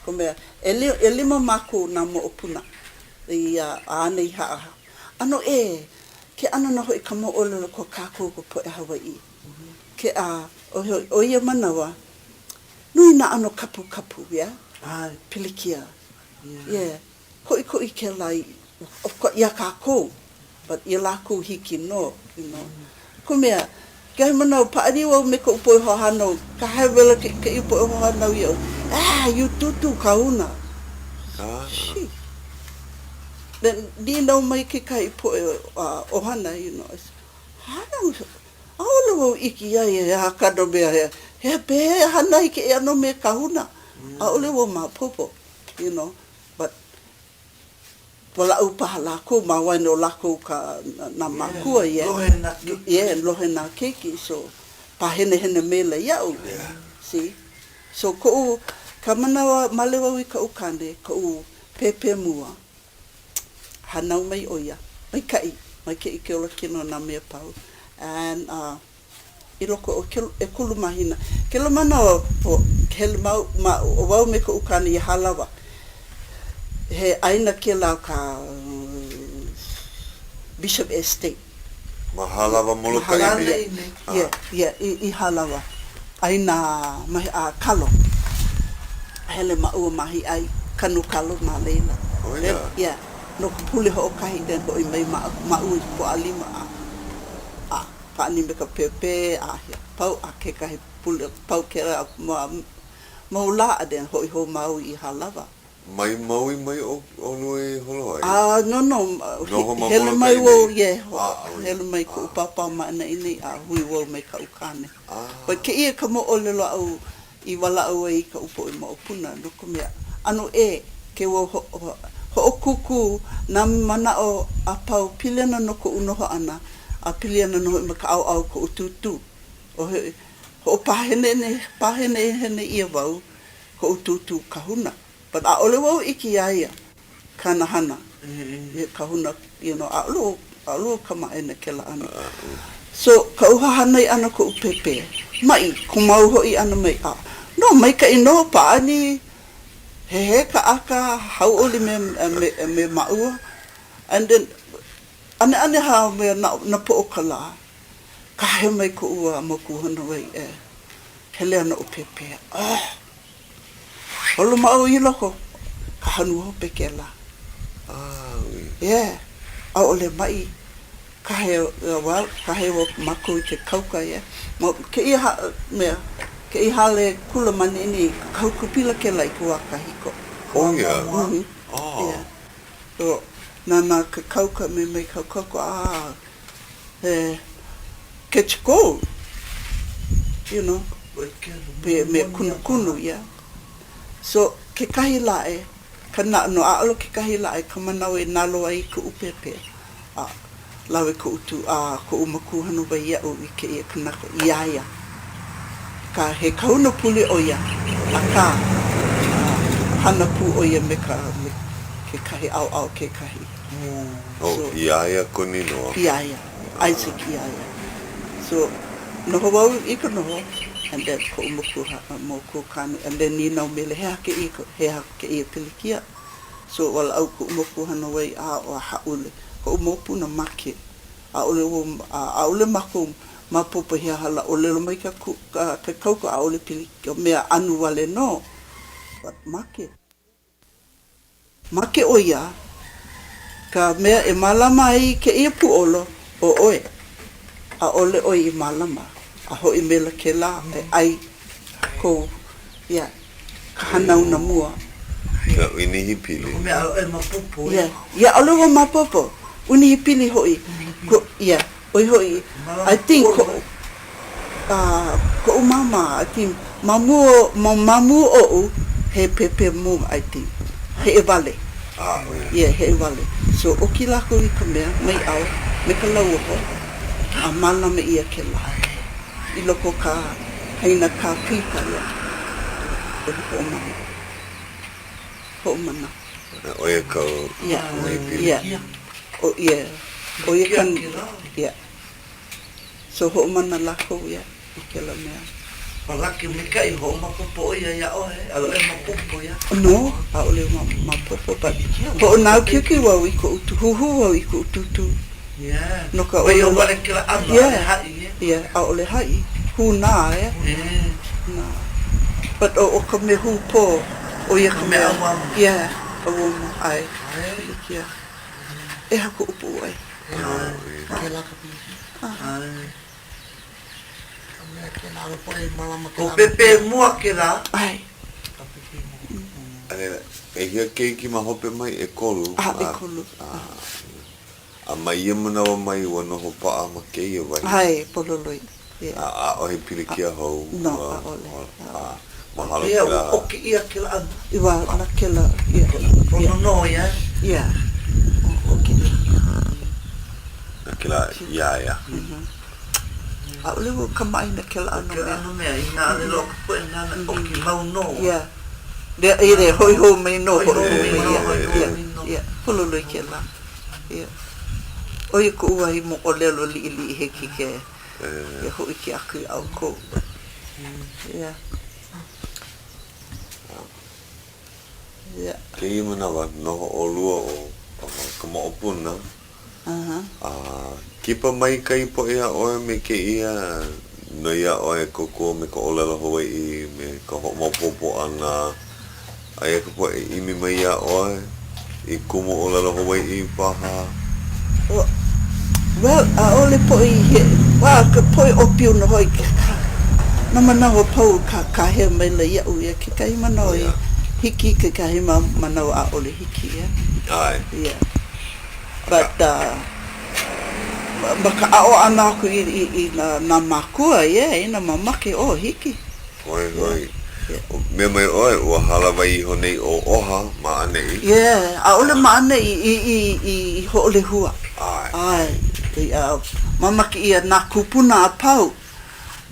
ka mea, ʻelima mākou nā moʻopuna i āna i haʻahaʻa. ʻAno ʻē ke ʻano nō hoʻi ka moʻolelo ko kākou ka poʻe Hawaiʻi. Ke a, ʻo ia manawa, nui nā ʻano kapukapu, yeah? Pilikia. Yeah. Koʻikoʻi kēlā iā kākou, but iā lākou hiki nō, you know. Ka mea, kekahi manawa, pāʻani wau me koʻu poʻe hoahānau, kāhea wela kēia poʻe hoahānau iaʻu, ah, you tūtū kahuna. She. Then, nīnau mai kekahi poʻe ʻohana, you know, I said, hana, ʻaʻole wau ʻike iā ia he aha kāna mea, he, he, pehea e hana ai kēia ʻano mea kahuna. ʻAʻole wau maopopo, you know. But. Walaʻau paha lākou ma waena o lākou ka nā mākua, yeah. Lohe nā keiki. Yeah, lohe nā keiki, so pāhenehene maila iaʻu, see. So koʻu, ka manawa male wau i kaʻu kāne, koʻu pēpē mua, hānau mai ʻo ia, maikaʻi, maikaʻi ke olakino nā mea pau, and uh, i loko o ʻekolu mahina. Kēlā manawa, hele mau ma ʻo wau me koʻu kāne i Hālawa. He ʻāina kēlā o ka Bishop Estate. Ma Hālawa Molokaʻi nei? Yeah, yeah, i Hālawa. ʻAina mahi a kalo. Hele māua mahiʻai, kanu kalo ma laila. Oh yeah? Yeah. No ka pule hoʻokahi, then hoʻi mai māua i ka Pōʻalima a, a. Pāʻani me ka pēpē a pau a kekahi pule pau kēlā mau lā a then hoʻi hou māua i Hālawa. Mai Maui mai ʻolua i holo ai? A no no, Noho ma hele mai Molokaʻi wau, nei? yeah, hele mai kuʻu pāpā ma ʻaneʻi nei a hui wau me kaʻu kāne. But kēia ka moʻolelo aʻu i walaʻau ai i kaʻu poʻe moʻopuna, no ka mea, ʻano ʻē ke wau hoʻokūkū nā manaʻo a pau pili ana no koʻu noho ʻana a pili ana nō hoʻi ma ka ʻaoʻao o koʻu tūtū. ʻO hoʻi, hoʻopāhenehene pāhenehene ʻia wau koʻu tūtū kahuna, but ʻaʻole wau ʻike iā ia kāna hana, he kahuna, you know, ʻaʻole wau, ʻaʻole wau kamaʻāina kēlā ʻano. So, kaʻu hānai ʻana koʻu pēpē, maʻi, ko māua hoʻi ʻana mai, a, no, maikaʻi nō, pāʻani, hehē ka ʻaka, hauʻoli me, me, me māua. And then, ʻaneʻane hā mea na, napoʻo ka lā, kāhea mai koʻu a mokuhonowai e hele ana ʻo pēpē, oh! Holo māua i loko, ka hanu hope kēlā. Yeah, ʻaʻole maʻi. Kahe, well, kahe wau mākou i ke kauka, yeah. Ma kēia mea, kēia hale kula ma neʻi nei, ka haukapila kēlā i ka wā kahiko. Oh, yeah? Mm-hmm. Oh. Yeah. So, nānā ke kauka me me ka kauka, ah, he catch cold, you know, me, me kunukunu, yeah. So, kekahi lā e, ka na, no ʻaʻolo kekahi lā e ka manawa e nalo ai kuʻu pēpē, a lawe koʻu tū, a koʻu makuahānauwai iaʻu i kēia kanaka, iā ia. Ka, he kahuna pule ʻo ia, akā, hana pū ʻo ia me ka, me kekahi ʻaoʻao kekahi. Oh, iā ia kona inoa. Iā ia, Isaac iā ia. So, noho wau i ka noho, and then koʻu makua, makuakāne, and then nīnau maila, he aha kēia, he aha kēia pilikia? So, walaʻau kuʻu makuahānauwai, a ua hāʻule koʻu moʻopuna make. ʻAʻole wau, ʻaʻole mākou maopopo he aha lā ʻōlelo mai ka, ke kauka, ʻaʻole pili, mea anu wale nō, but make. Make ʻo ia ka mea e mālama ai i kēia pūʻolo ʻo ʻoe. ʻAʻole ʻoe i mālama, a hoʻi maila kēlā e ʻai kou, ia, ka hanauna mua. Ka ʻunihipili. No ka mea, ʻaʻole maopopo, ia. Ia, ʻaʻole ua maopopo. ʻUnihipili hoʻi. Ko, ia, ʻo ia hoʻi, I think koʻu, koʻu māmā, I think, ma mua, ma mua oʻu, he pēpē mua, I think. Heʻe wale. Ah, oh yeah. Yeah, heʻe wale. So, ʻoki lākou i ka mea, maiʻao, me ka lauoho, a mālama ʻia kēlā. I loko o ka haina kāpika, yeah. ʻO ia hoʻomana. Hoʻomana. ʻO ia ka ʻunihipili. Yeah, yeah. ʻO, yeah. ʻO ia ka, yeah. So hoʻomana lākou ia i kēlā mea. A laki maikaʻi hoʻomaopopo ʻo ia iā ʻoe, ʻaʻole maopopo ia. No, ʻaʻole maopopo, but hoʻonāukiuki wau i koʻu, huhū wau i koʻu tūtū. Yeah. No ka ʻōlelo. ʻO wale kēlā ʻano, ʻaʻole haʻi, yeah. Yeah, ʻaʻole haʻi. Hūnā, yeah. Yeah. Hūnā. But ʻo ka mea hūpō, ʻo ia ka mea. Ka mea ʻauamo. Yeah, ʻauamo, ʻae. Yeah. ʻEha koʻu puʻuwai. Kēlā ka pilikia. ʻAe. Ka mea kēlā ʻano poʻe i mālama kēlā. ʻO pēpē mua kēlā. ʻAe. Ka pēpē mua. A laila, ʻehia keiki ma hope mai? ʻEkolu? ʻAha, ʻekolu. A mai ia manawa mai ua noho paʻa ma kēia wahi. ʻAe, pololoi. Yeah. A ʻaʻohe pilikia hou. No, ʻaʻole. A mahalo Pehea, kēlā. ua ʻoki ʻia kēlā ʻano? Ua, na kēlā, yeah. Pono nō ia. Yeah. kēlā iā ia. ʻAʻole wau kamaʻāina kēlā ʻano mea. Kēlā ʻano mea, inā ʻaʻole loa ka poʻe nāna e ʻoki mau nō. Yeah. Yeah, yeah, hoʻi hou mai nō, hoʻi hou mai nō, hoʻi hou mai nō. Yeah, pololei kēlā. Yeah. ʻO ia koʻu wahi moʻolelo liʻiliʻi hiki ke hōʻike aku iā ʻoukou. Yeah. Yeah. Kēia manawa, noho ʻolua ʻo ka moʻopuna, a kipa mai kahi poʻe iā ʻoe me kēia, noi iā ʻoe e kōkua me ka ʻōlelo Hawaiʻi, me ka hoʻomaopopo ʻana, aia ka poʻe e ʻimi mai iā ʻoe i kumu ʻōlelo Hawaiʻi paha. Well, ʻaʻole poʻe i he, well, ka poʻe ʻōpio nō hoʻi, nā manawa pau ka kāhea maila iaʻu ia kekahi manawa i hiki, kekahi manawa ʻaʻole hiki, yeah. ʻAe. Yeah. But, uh, ma ka aʻo ʻana aku i, i, i nā, nā mākua, yeah, inā mamake, oh, hiki. Hoihoi. Mea mai ʻoe, ua hālāwai iho nei ʻo oha ma ʻaneʻi. Yeah, ʻaʻole ma ʻaneʻi i, i, i, i Hoʻolehua. ʻAe. ʻAe. Uh, mamake ʻia nā kūpuna a pau,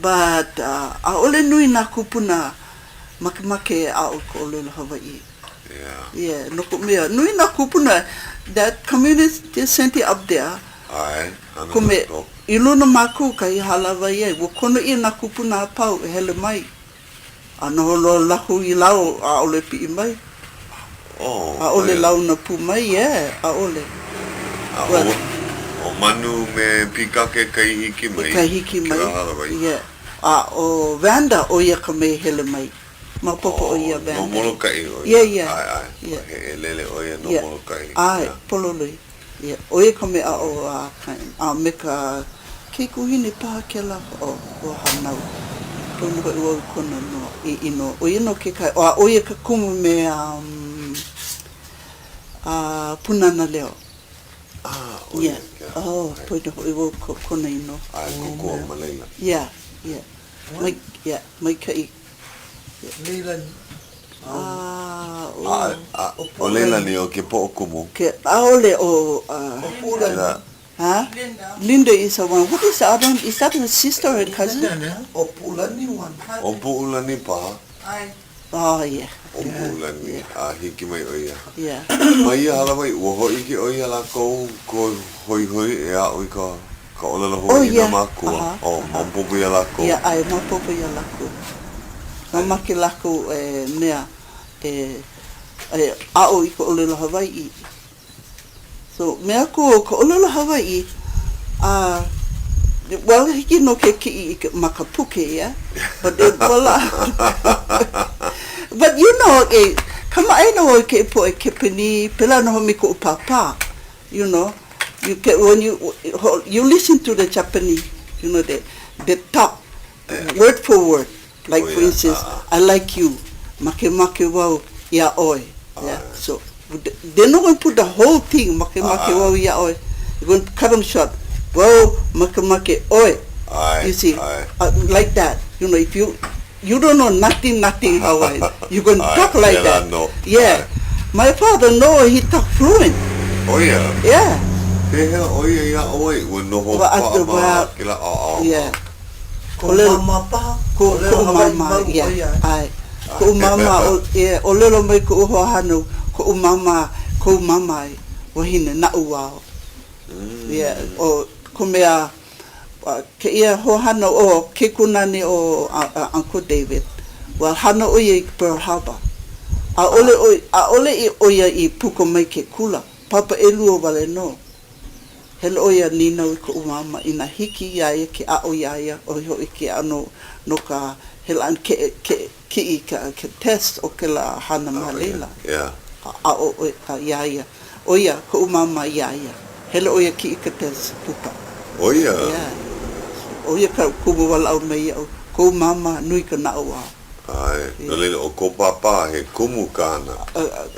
but, uh, ʻaʻole nui nā kūpuna makemake e aʻo i ka ʻōlelo Hawaiʻi. Yeah. Yeah, no ka mea, nui nā kūpuna, that community center up there, ʻAe, hana Kume, i luna mākou kahi hālāwai ai, ua kono ʻia nā kūpuna a pau e hele mai. A noho loa lākou i lalo, ʻaʻole piʻi mai. Oh, ʻAʻole launa pū mai, yeah, ʻaʻole. A ʻo, ʻo Manu me Pīkake kai hiki mai. Kai hiki mai, Kēlā hālāwai. yeah. A ʻo Vanda, ʻo ia ka mea i hele mai. Maopopo ʻo ia Vanda. No Molokaʻi ʻo ia. Yeah, yeah. ʻAe, ʻae. Yeah. He ʻelele ʻo ia no Yeah. Molokaʻi. ʻAe, Yeah. pololei. Yeah, ʻo ia ka mea aʻo a a me ka keikuhine paha kēlā o ua hānau. Poina hoʻi wau i kona no, i inoa. ʻO ia nō kekahi, a ʻo ia ka kumu me um, a Pūnana Leo. Ah, ʻo ia Yeah. kēlā. Oh, poina hoʻi wau ko, kona inoa. ʻAe, kōkua ma laila. Yeah, yeah. Mai, yeah, maikaʻi. Leilani. A, ʻo. A, ʻo Leilani, ʻo ke poʻo kumu. Ke, ʻaʻole ʻo, a. ʻO Puʻulani. Huh? Linda. Linda is the one. What is the other one? Is that her sister or her cousin? ʻO Puʻulani one. ʻO Puʻulani paha. ʻAe. Oh, yeah. ʻO Puʻulani, a hiki mai ʻo ia. Yeah. Ma ia hālāwai, ua hōʻike ʻoe iā lākou kou hoihoi e aʻo i ka ka ʻōlelo Hawaiʻi i nā mākua. Oh, maopopo iā lākou. Yeah, ʻae, maopopo iā lākou. Mamake lākou e mea e e aʻo i ka ʻōlelo Hawaiʻi. So, mea aku ʻo ka ʻōlelo Hawaiʻi, a, well, hiki nō ke kiʻi i ka, ma ka puke, yeah? But it, well, but you know, e kamaʻāina wau i kēia poʻe Kepanī, pēlā nō hoʻi me koʻu pāpā, you know, you can, when you, you listen to the Japanese, you know, they, they talk word for word. Like for instance, I like you, makemake wau iā ʻoe, yeah, so they're not gonna put the whole thing, makemake wau iā ʻoe, they're gonna cut them short, wau makemake ʻoe, you see, like that, you know, if you, you don't know nothing, nothing Hawaiian, you gonna talk like that, yeah, my father no, he talk fluent. ʻO ia? Yeah. Pehea ʻo ia i aʻo ai? Ua noho paʻa ma kēlā ʻaoʻao? Yeah. Kou māmā paha? Ko, koʻu māmā, yeah, ʻae. Koʻu māmā, yeah, ʻōlelo mai koʻu hoahānau, koʻu māmā, kou māmā wahine naʻauao. Yeah, ʻo ka mea, kēia hoahānau, ʻo ke kunāne o Uncle David, ua hana ʻo ia i Pearl Harbor. ʻAʻole ʻo, ʻaʻole ʻo ia i puka mai ke kula, papa ʻelua wale nō. Hele ʻo ia nīnau i koʻu māmā inā hiki iā ia ke aʻo iā ia, ʻo ia hoʻi ke ʻano no ka hele ʻana ke ke kiʻi i ka ke test o kēlā hana ma laila. A aʻo ʻo iā ia. ʻO ia koʻu māmā iā ia. Hele ʻo ia kiʻi i ka test puka. ʻO ia? Yeah. ʻO ia ka kumu walaʻau mai iaʻu. Kou māmā nui ka naʻauao. ʻAe. No laila, ʻo kou pāpā, he kumu kāna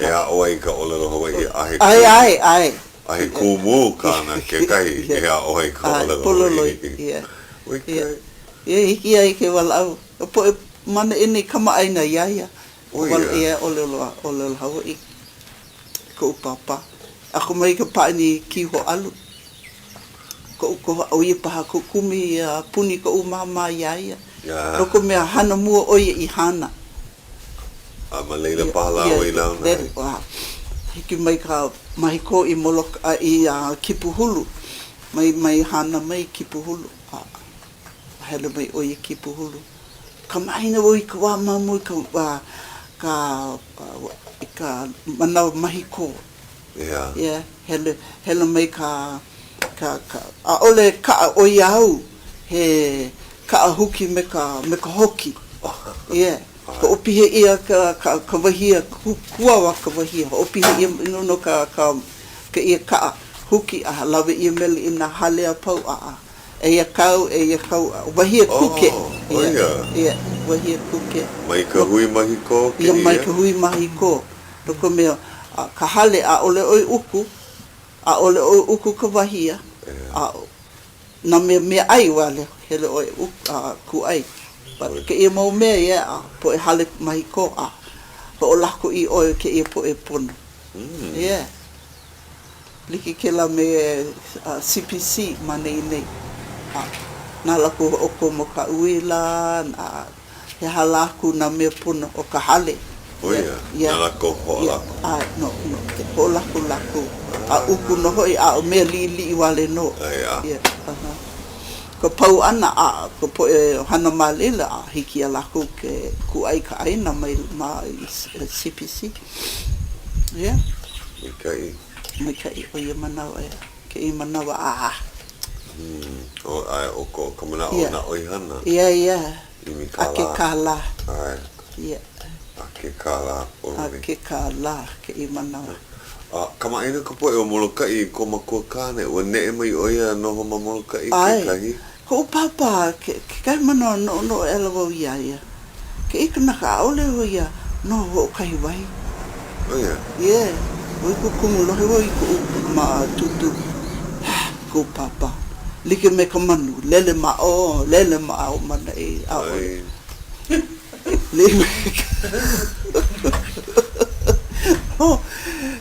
e aʻo ai i ka ʻōlelo Hawaiʻi a he kumu. ʻAe, ʻae, ʻae. A he kumu kāna kekahi e aʻo ai i ka ʻōlelo Hawaiʻi. Maikaʻi. Ia hiki iā ia ke walaʻau. Ka poʻe ma ʻaneʻi nei kamaʻāina iā ia. ʻO ia. Ia ʻōlelo ʻōlelo Hawaiʻi koʻu pāpā. Akamai i ka pāʻani kī hōʻalu. Koʻu koho, ʻo ia paha koʻu kumu i puni koʻu māmā iā ia. No ka mea, hana mua ʻo ia i Hāna. A ma laila paha lāua i launa ai. Hiki mai ka mahikō i Moloka, i Kipuhulu, mai, mai Hāna mai Kipuhulu, a hele mai ʻo ia Kipuhulu. Kamaʻāina wau i ka wā ma mua i ka wā, ka, i ka manawa mahikō. Yeah. Yeah, hele, hele mai ka, ka, ka, ʻaʻole kaʻa ʻo ia au, he kaʻa huki me ka, me ka hoki. Yeah. Hoʻopihe ʻia ka, ka, ka wahie, kuawa ka wahie, hoʻopihe ʻia nō no ka, ka, kēia kaʻa huki a lawe ʻia maila i nā hale a pau a, a eia kau, eia kau, wahie kuke. Oh, ʻo ia. Yeah, wahie kuke. Mai ka hui mahikō kēia? Yeah, mai ka hui mahikō. No ka mea, ka hale, ʻaʻole ʻoe uku, ʻaʻole ʻoe uku ka wahie, a nā mea meaʻai wale, hele ʻoe a kūʻai. But kēia mau mea, yeah, a poʻe hale mahikō, a hoʻolako ʻia ʻoe kēia poʻe pono. Yeah. Like kēlā me CPC ma neʻi nei. A na lākou hoʻokomo ka uila, a He aha lā aku nā mea pono o ka hale. ʻO ia, na lākou hoʻolako. ʻAe, no, no, ke hoʻolako lākou. A uku nō hoʻi, a ʻo mea liʻiliʻi wale nō. ʻAe, a. Ka pau ʻana a ka poʻe hana ma laila, a hiki iā lākou ke kūʻai ka ʻāina mai ma CPC. Yeah. Maikaʻi. Maikaʻi ʻo ia manawa, ʻeā. Kēia manawa, ʻā. ʻO, ʻae, ʻo ko, ka manaʻo o nā ʻoihana. Yeah, yeah. ʻImi kālā. A ke kālā. ʻAe. Yeah. A ke kālā A ke kālā kēia manawa. A kamaʻāina ka poʻe o Molokaʻi i kō makua kāne, ua neʻe mai ʻo ia a noho ma Molokaʻi kekahi? ʻAe. Koʻu pāpā, kekahi manawa noʻonoʻo aʻela wau iā ia. Kēia kanaka, ʻaʻole ʻo ia noho hoʻokahi wahi. ʻO ia? Yeah. ʻO ia koʻu kumu lohe wau i koʻu ma tūtū. Hah, koʻu pāpā. Like me ka manu, lele ma ʻō, lele ma ʻo ma ʻaneʻi, ʻaʻole. Like me ka Oh,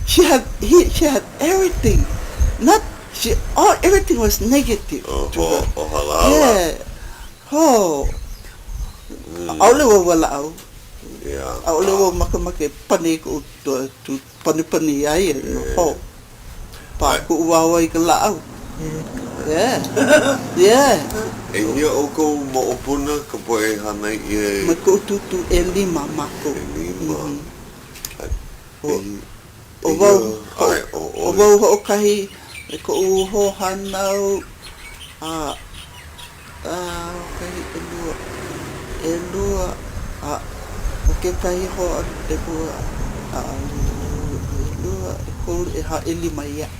she had, he, she had everything. Not, she, all, everything was negative to her. ʻO Halahala. Yeah. Hō! ʻAʻole wau walaʻau. ʻAʻole wau makemake pane i koʻu panepane iā ia, you know, hō. Pā kuʻu wāwae i ka lāʻau. Yeah. Yeah. ʻEhia ʻoukou moʻopuna ka poʻe i hānai ʻia e. Mai koʻu tūtū ʻelima mākou. ʻElima. ʻO wau, ʻo wau hoʻokahi me koʻu hoahānau a A, hoʻokahi, ʻelua, ʻelua, a ʻo kekahi hoa, ʻelua, a, ʻelua, ʻekolu, ʻehā, ʻelima, yeah,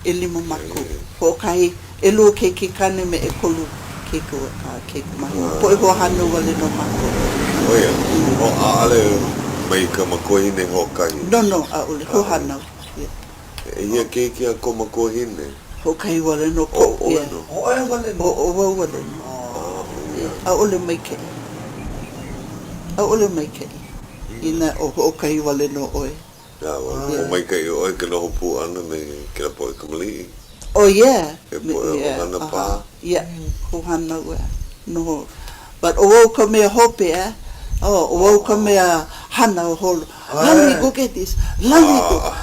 ʻelima mākou. Hoʻokahi, ʻelua keiki kāne me ʻekolu keiki, a, keikimāhine. Poʻe hoahānau wale nō mākou. ʻO ia, ʻo, ʻaʻole mai ka makuahine hoʻokahi? No, no, ʻaʻole, hoahānau, yeah. ʻEhia keiki a kō makuahine? Hoʻokahi wale nō koʻu. ʻO ʻoe nō? ʻO ʻoe wale nō. ʻO wau wale nō. ʻAʻole maikaʻi. ʻAʻole maikaʻi. Inā ʻo hoʻokahi wale nō ʻoe. ʻAe, ua maikaʻi ʻoe ke noho pū ʻana me kēlā poʻe kamaliʻi. Oh yeah. He poʻe ʻohana paha. Yeah, hoahānau ʻeā. Noho. But ʻo wau ka mea hope ʻeā. Oh, ʻo wau ka mea hana o holo. Lani, go get this. Lani, go.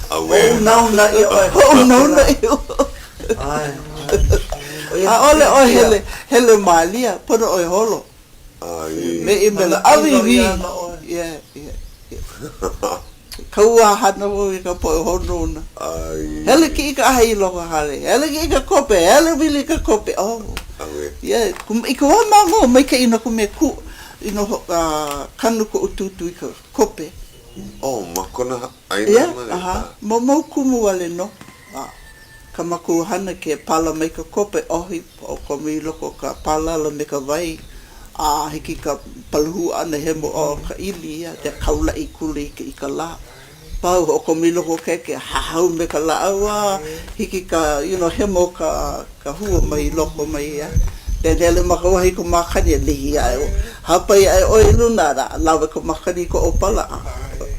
Hoʻounauna ʻia ʻoe. Hoʻounauna ʻia ʻoe. ʻAʻole ʻoe hele, hele mālia, pono ʻoe holo. Me ʻīmela, ʻawīwī. Yeah, yeah, yeah. Kauā hana wau i ka poʻe hoʻounauna. Hele kiʻi ka ʻaha i loko hale, hele kiʻi ka kope, hele wili ka kope. Oh. Yeah. I ka wā ma mua, maikaʻi no ka mea kū, you know, kanu koʻu tūtū i ka kope. Oh, ma kona ʻāina Yeah, uh-huh. Mau, mau kumu wale nō. A ka mākou hana ke pala mai ka kope, ʻohi, hoʻokomo i loko o ka pālala me ka wai, a hiki ka palahū ʻana hemo o ka ʻili ia, then kaulaʻi kula i ka, i ka lā. Pau, hoʻokomo i loko o ke eke, hahau me ka lāʻau a hiki ka, you know, hemo ka, ka hua mai loko mai ia. Then hele ma ka wahi i ka makani a lihi aʻe ʻoe. Hāpai aʻe ʻoe i luna a lawe ka makani i ka ʻōpala a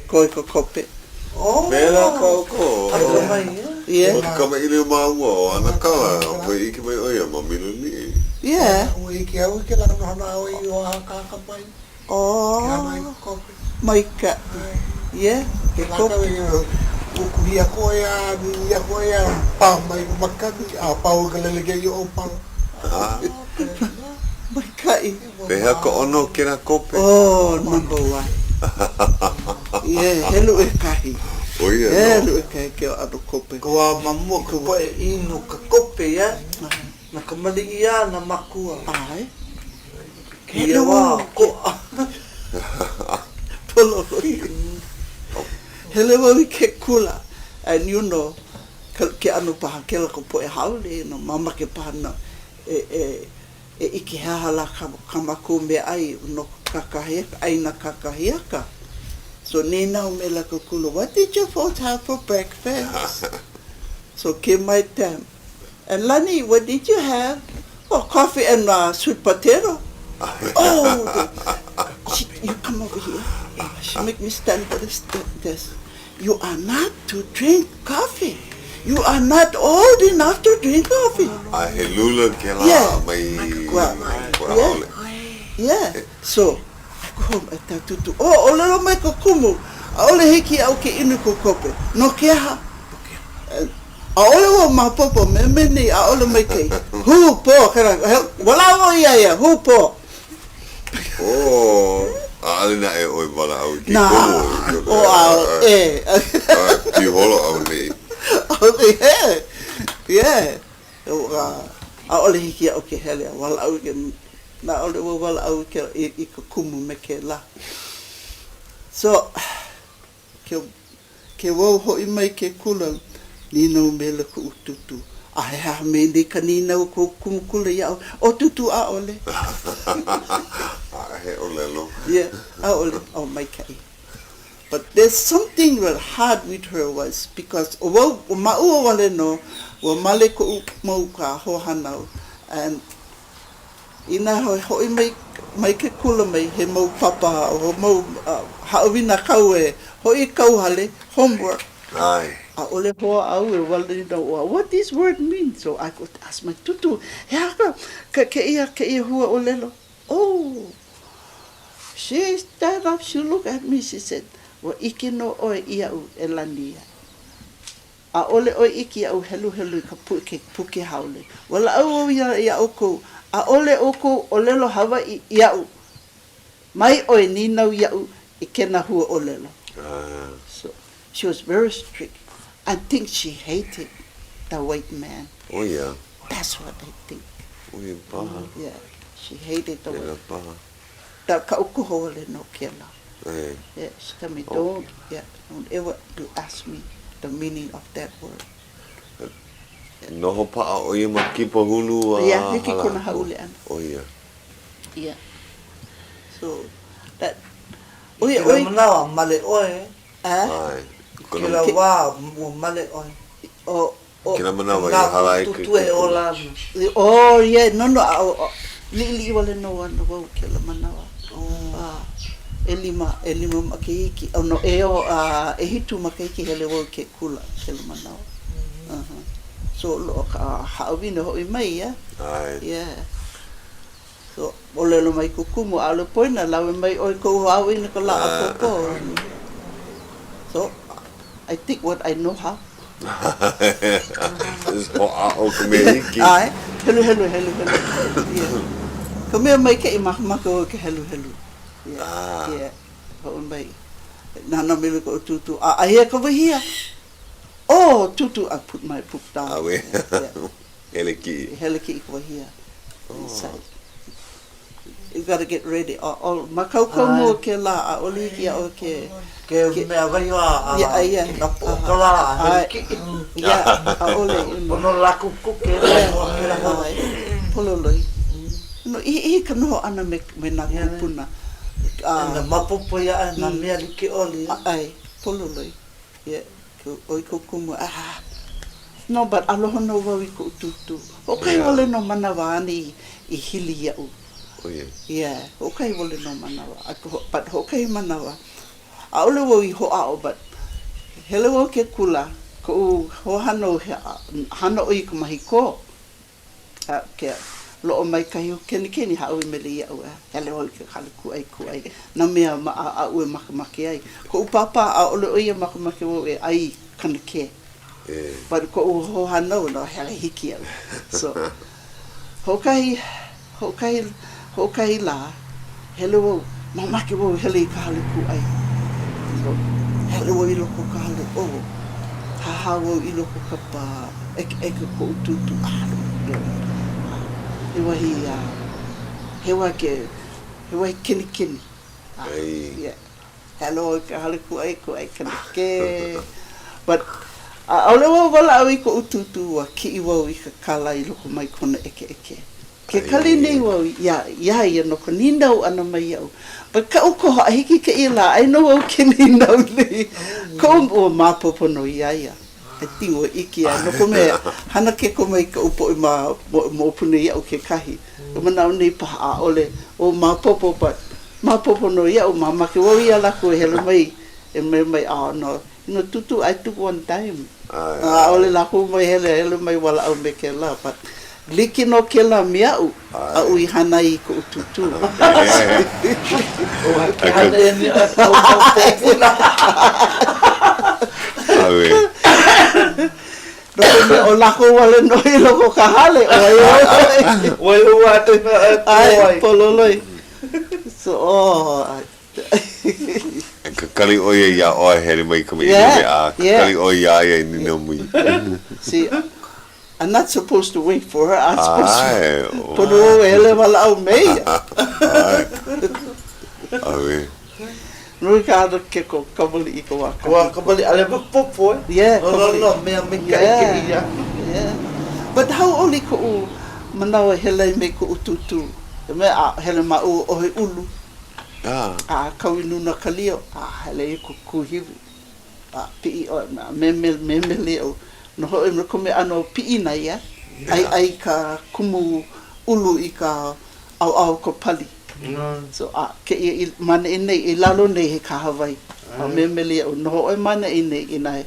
koe ka kope. Pēlā kākou. Yeah. ʻO ke kamaʻilio māua ʻo ʻAnakala, ua ʻike mai ʻo ia ma Miloliʻi. Yeah. Ua ʻike au i kēlā ʻano hana ʻoe i hoʻākāka mai. Oh. Ke hana i ka kope. Maikaʻi. Yeah, ke kope. Ua kuhi aku ʻoe a nini aku ʻoe a pā mai ka makani a pau ka lele kēia ʻōpala. Maikaʻi. Pehea ka ʻono o kēlā kope? Oh, number one. Yeah, he luʻekahi. ʻO ia nō. He luʻekahi ke ʻano kope. Ka wā ma mua ka poʻe inu ka kope, yeah? Na ka maliʻi a nā makua. ʻAe. Kēia wā, koʻa. Pololoi. Hele wau i ke kula, and you know, ke ʻano paha kēlā ka poʻe haole, you know, mamake paha no, e, e, e ʻike he aha lā kā, kā mākou meaʻai no kakahiaka, ʻaina kakahiaka. So nīnau maila ke kula, what did you folks have for breakfast? So came my time. And Lani, what did you have? Oh, coffee and uh, sweet potato. Oh, the, she, you come over here. She make me stand by this desk. You are not to drink coffee. You are not old enough to drink coffee. A he lula kēlā Yeah. mai Well, kona yeah. haole. Yeah. So, I go home I tell Tutu, oh, ʻōlelo mai ka kumu, ʻaʻole hiki iaʻu ke inu ka kope. No ke aha? ʻAʻole wau maopopo, me nei, ʻaʻole maikaʻi. Hūpō, kēlā, walaʻau ʻoe iā ia, hūpō. Oh, ʻaʻole naʻe ʻoe walaʻau i ke Nā, kumu. ʻo ʻao, e. Piholo auaneʻi. ʻAʻole, yeah, yeah. ʻAʻole hiki iaʻu ke hele a walaʻau i ke, ʻaʻole wau walaʻau i ke, i ka kumu me kēlā. So, Ke, ke wau hoʻi mai ke kula, nīnau maila kuʻu tūtū, A he aha mea nei ka nīnau a kou kumu kula iaʻu? ʻO tūtū, ʻaʻole. He ʻōlelo. Yeah, ʻaʻole. Oh, maikaʻi. But there's something real hard with her was because ʻo wau, ʻo māua wale nō, ua male koʻu mau ka hoahānau and Inā he hoʻi mai mai ke kula mai he mau papa he mau haʻawina kau e hoʻi i kauhale, homework. ʻAe. ʻAʻole hoa au e wale no what this word mean so I go ask my tūtū he aha ka kēia kēia hua ʻōlelo? Oh she stand up she look at me she said ua ʻike nō ʻoe iaʻu e Lani ia. ʻAʻole ʻoe ʻike iaʻu heluhelu i ka puke, puke haole. Walaʻau wau iā, iā ʻoukou, ʻaʻole ʻoukou ʻōlelo Hawaiʻi iaʻu. Mai ʻoe nīnau iaʻu i kēnā hua ʻōlelo. So, she was very strict. I think she hated the white man. Oh yeah. That's what I think. ʻO ia paha. Yeah, she hated the white. Pēlā paha. Da kaʻu koho wale nō kēlā. ʻAe. Yeah, she tell me don't, yeah, don't ever you ask me the meaning of that word. Noho paʻa ʻo ia ma Kipahulu a Yeah, hiki kona hāʻule ʻana. ʻO ia. Yeah. So, that, ʻo I ia, kēlā ʻo ia. manawa, male ʻoe. A? ʻAe. I kēlā wā, ua male ʻoe. ʻO, Kēlā manawa i hala ai ke Tūtū e ola ana. Oh, yeah, no, no, a, liʻiliʻi wale nō ana wau kēlā manawa. A, ʻelima, ʻelima makahiki, oh no, ʻeono, a, ʻehitu makahiki hele wau i ke kula kēlā manawa. Uh-huh. So, loaʻa ka haʻawina hoʻi mai, yeah? ʻAe. Yeah. So, ʻōlelo mai ke kumu, ʻaʻole poina, lawe mai ʻoe i kou haʻawina ka lā ʻapōpō. So, I think what I know how. Hoʻāʻo ka mea hiki. ʻAe, heluhelu, heluhelu. Yeah. Ka mea maikaʻi makemake wau i ka heluhelu. Yeah. Ah. Yeah. Hoʻi mai. Nānā maila koʻu tūtū, a aia ka wahia. Oh, tūtū, I put my book down. Auē. Yeah. Hele kiʻi. Hele kiʻi ka wahia. Inside. You gotta get ready. Oh, oh, mākaukau mua kēlā, ʻaʻole hiki iā ʻoe ke... Ke mea waiho a, a, nā poʻo ka lā, hele kiʻi. Yeah, ʻaʻole. Pono lākou kuke, waiho a kēlā holo. Pololoi. No, i, i ka noho ʻana me, me nā kūpuna. Uh, maopopo iā ʻoe nā mea like ʻole. ʻAe, pololoi. Yeah, ʻoi kou kumu, ah, no, but aloha nō wau i koʻu tūtū. Hoʻokahi wale nō manawa āna i, i hili iaʻu. Oh, yeah. Yeah, hoʻokahi wale nō manawa. But hoʻokahi manawa, ʻaʻole wau i hoʻāʻo, but hele wau ke kula. Koʻu hoahānau he hana ʻo ia i ka mahi kō. A ke loaʻa mai kahi kenikeni hāʻawi maila iaʻu a hele wau i ka hale kūʻai kūʻai nā mea aʻu e makemake ai. Koʻu pāpā ʻaʻole ʻo ia makemake wau e ʻai i kanakē. But koʻu hoahānau no hele hiki iaʻu. So, hoʻokahi, hoʻokahi, hoʻokahi lā, hele wau, mamake wau e hele i ka hale kūʻai. So, hele wau i loko o ka hale, oh, hahā wau i loko o ka pā, ʻekeʻeke koʻu tūtū, ah, he wahi, he wahi ke, he wahi kenikeni. Ah, yeah. Hele wau i ka hale kūʻai, kūʻai kanakē. But, ʻaʻole wau walaʻau i koʻu tūtū, ua kiʻi wau i ka kālā i loko mai kona ʻekeʻeke. Ke kali nei wau iā, iā ia no ka nīnau ʻana mai iaʻu. But kaʻu koho a hiki i kēia lā, aia nō wau ke nīnau nei. Koʻu, ua maopopo nō iā ia. I think ua ʻike ia. No ka mea, hana keko mai kaʻu poʻe ma, moʻopuna iaʻu kekahi. Ka manaʻo nei paha ʻaʻole, ua maopopo, but maopopo nō iaʻu, mamake wau iā lākou e hele mai, e mea mai, oh no, you know, Tūtū, I took one dime. ʻAʻole lākou mai hele, hele mai walaʻau me kēlā, but like nō kēlā me aʻu, aʻu i hana ai i koʻu tūtū. Ke hana ia me ʻoukou moʻopuna. No ka mea, ʻo lākou wale nō i loko o ka hale, ʻo ai ʻoe. Waiho atu i mea e pō ai. Pololoi. So, oh, I. E kakali ʻo ia iā ʻoe hele mai kamaʻilio me a kakali ʻoe iā ia i nīnau mai. See, I'm not supposed to wait for her, I'm supposed to, pono wau e hele walaʻau me ia. ʻAe. Nui ka hana ke ko kamaliʻi i ka wā kahiko. Wā kamaliʻi, ʻaʻole maopopo e. Yeah, No, no, no, mea maikaʻi kēia. Yeah. But hauʻoli koʻu manawa e hele ai me koʻu tūtū. I mea, a hele māʻua ʻohe ʻulu. A kau i nuna ka lio, a hele i ko kuahiwi. A piʻi ʻoe, a memele, memele iaʻu. No hoʻi no ka mea ʻano piʻina ia, ʻaiʻai ka kumu ʻulu i ka ʻaoʻao o ka pali. So, a kēia i ma ʻaneʻi nei, i lalo nei he kahawai. A memele iaʻu, noho ʻoe ma ʻaneʻi nei inā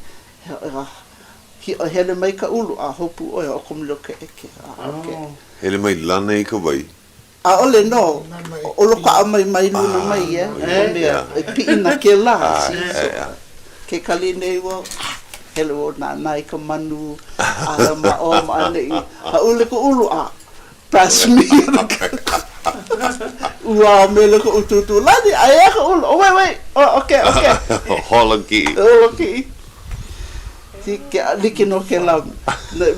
he, hele mai ka ʻulu, a hopu ʻoe, hoʻokomo ka ʻeke. A, okay. Hele mai lana i ka wai. ʻAʻole nō, ʻolokaʻa mai mai luna mai ia, ka mea e piʻina kēlā, see, so, ke kali nei wau, hele wau nānā i ka manu, a ma ʻō ma ʻaneʻi, hāʻule ka ʻulu, a pass me ʻuā maila koʻu tūtū, Lani, aia ka ʻulu, oh wait, wait, oh, okay, okay. Holo kiʻi. Holo kiʻi. Ke like nō kēlā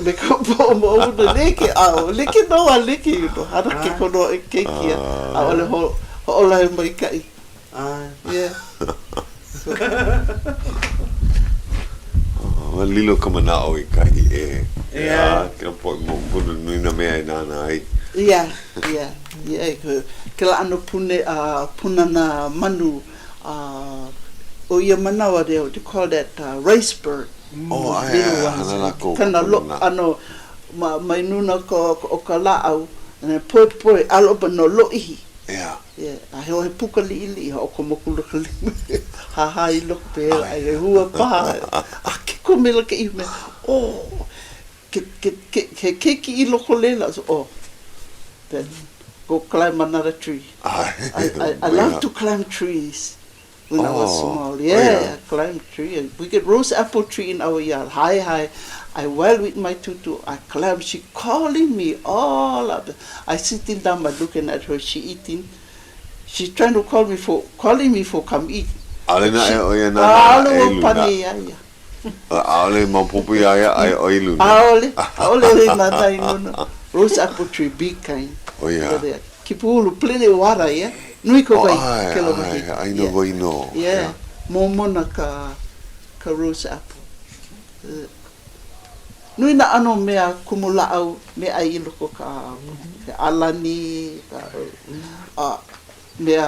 me ka moʻomeheu like, a like nō a like, you know, hana ke kono e keiki a ʻaʻole hoʻolohe maikaʻi. Yeah. So. Ua lilo ka manaʻo i kahi ʻē. Yeah. Kēlā poʻe moʻopuna nui nā mea e nānā ai. Yeah, yeah, yeah. Kēlā ʻano pune, uh, pūnana manu A ʻo ia manawa, they would call that rice bird. Oh, ʻae, ʻae, hana lākou ka pūnana. ʻAno, ma, mai nuna ko, o ka lāʻau, and then poepoe, ʻalo but no lōʻihi. Yeah. Yeah, a he he puka liʻiliʻi, hoʻokomo akula ka lima, hāhā i loko, pehea lā, he hua paha, a kiko maila kēia mea, oh, ke, ke, ke, he keiki i loko lela, so, oh, then go climb another tree. I, I, I love to climb trees when I was small. Yeah, I climb tree. We get rose apple tree in our yard. High, high. I wail with my tutu. I climb. She calling me all up. I sitting down, but looking at her. She eating. She's trying to call me for calling me for come eat. ʻAʻole naʻe ʻo ia nānā e luna. ʻaʻole ʻo iā ia. ʻAʻole maopopo iā ia, aia ʻoe i luna. ʻAʻole, ʻaʻole ʻo ia nānā i luna. Rose apple tree, big kind. ʻO ia. Kīpuʻulu, plenty of water, yeah. Nui ka wai, kēlā wahi. ʻAe, ʻāina wai nō. Yeah, momona ka, ka rose apple. Nui nā ʻano mea kumulāʻau meaʻai i loko o ka, ka ʻalani, ka, a Mea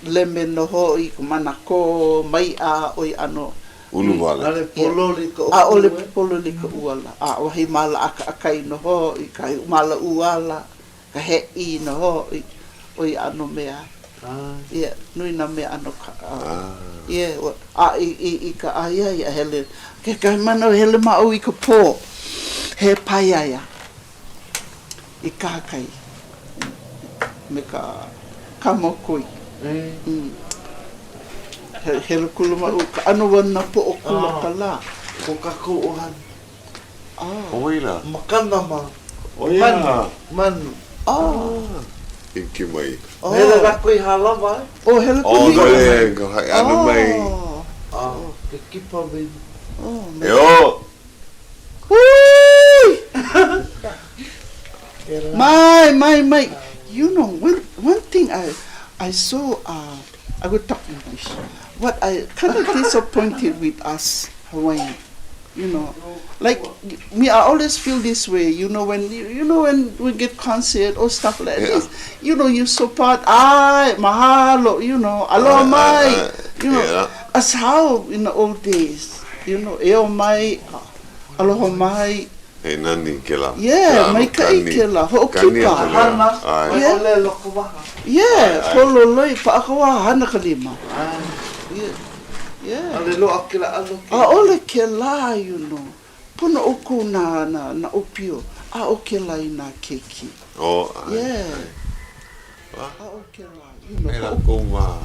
lemon nō hoʻi, ka manakō, maiʻa, ʻo ia ʻano. Ulu wale. ʻAʻole pōloli ka ʻōpū. ʻAʻole pōloli ka ʻuala. A wahi māla ʻakaʻakai nō hoʻi, kahi māla ʻuala, ka hēʻī nō hoʻi, ʻo ia ʻano mea. Yeah, nui nā mea ʻano kaʻa. Yeah, a i, i, i ka ʻai a hele, kekahi manawa hele māʻou i ka pō, he paeaea i kahakai me ka kāmokoi. Mm. He, hele kula māʻou, ka ʻano ua napoʻo kula ka lā. Ko kākou ʻohana. ʻO wai lā? Makana ma. Manu. Manu. Hiki mai. Hele lākou i Hālawa e. Oh, hele kū i. Oh, hele ka haʻi ʻana mai. Oh, ke kipa mai. E ō! Hui! Mai, mai, mai. You know, one, one thing I, I saw, uh, I will talk English. What I kind of disappointed with us Hawaiian. You know, like me, I always feel this way. You know, when you, you know when we get concert or stuff like yeah. this, you know, you support. I mahalo. You know, aloha mai. You know, yeah. that's how in the old days. You know, eo mai, aloha mai. He nani kela. Yeah, maikaʻi kela, hoʻokipa. Hana, yeah. ʻōlelo ka waha. Yeah, pololei, paʻa ka waha, hana ka lima. Yeah. Yeah. ʻAʻole loaʻa kela ʻano ke. ʻAʻole kela, you know. Pono ʻoukou nā, nā, nā ʻōpio, aʻo kela i nā keiki. Oh, ʻae. Yeah. ʻAe. Aʻo kela, you know. E lākou ma,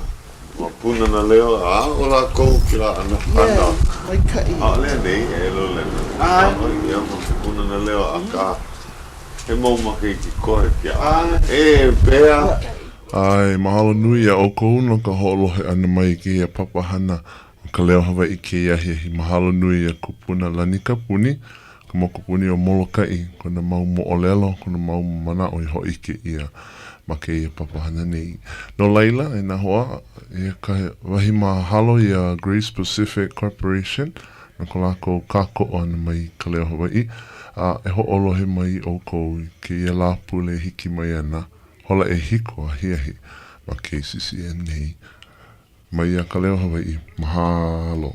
ma Pūnana Leo, a aʻo lākou kēlā ʻano hana. Yeah, maikaʻi. ʻAʻole anei e Lolena? ʻAe. Aʻo ia ma ke Pūnana Leo, akā, he mau makahiki koe ke aʻo ʻana. E, pehea? ʻAe, mahalo nui iā ʻoukou no ka hoʻolohe ʻana mai i kēia papahana ʻo Ka Leo Hawaiʻi kēia ahiahi. Mahalo nui iā Kupuna Lani Kapuni, ka mokupuni o Molokaʻi, kona mau moʻolelo, kona mau manaʻo i hōʻike ʻia ma kēia papahana nei. No laila, e nā hoa, eia ka wahi mahalo iā Grace Pacific Corporation no ko lākou kākoʻo ʻana mai i Ka Leo Hawaiʻi, a e hoʻolohe mai ʻoukou i kēia Lāpule e hiki mai ana, hola ʻehiku ahiahi ma KCCN nei. Mai iā Ka Leo Hawaiʻi, mahalo.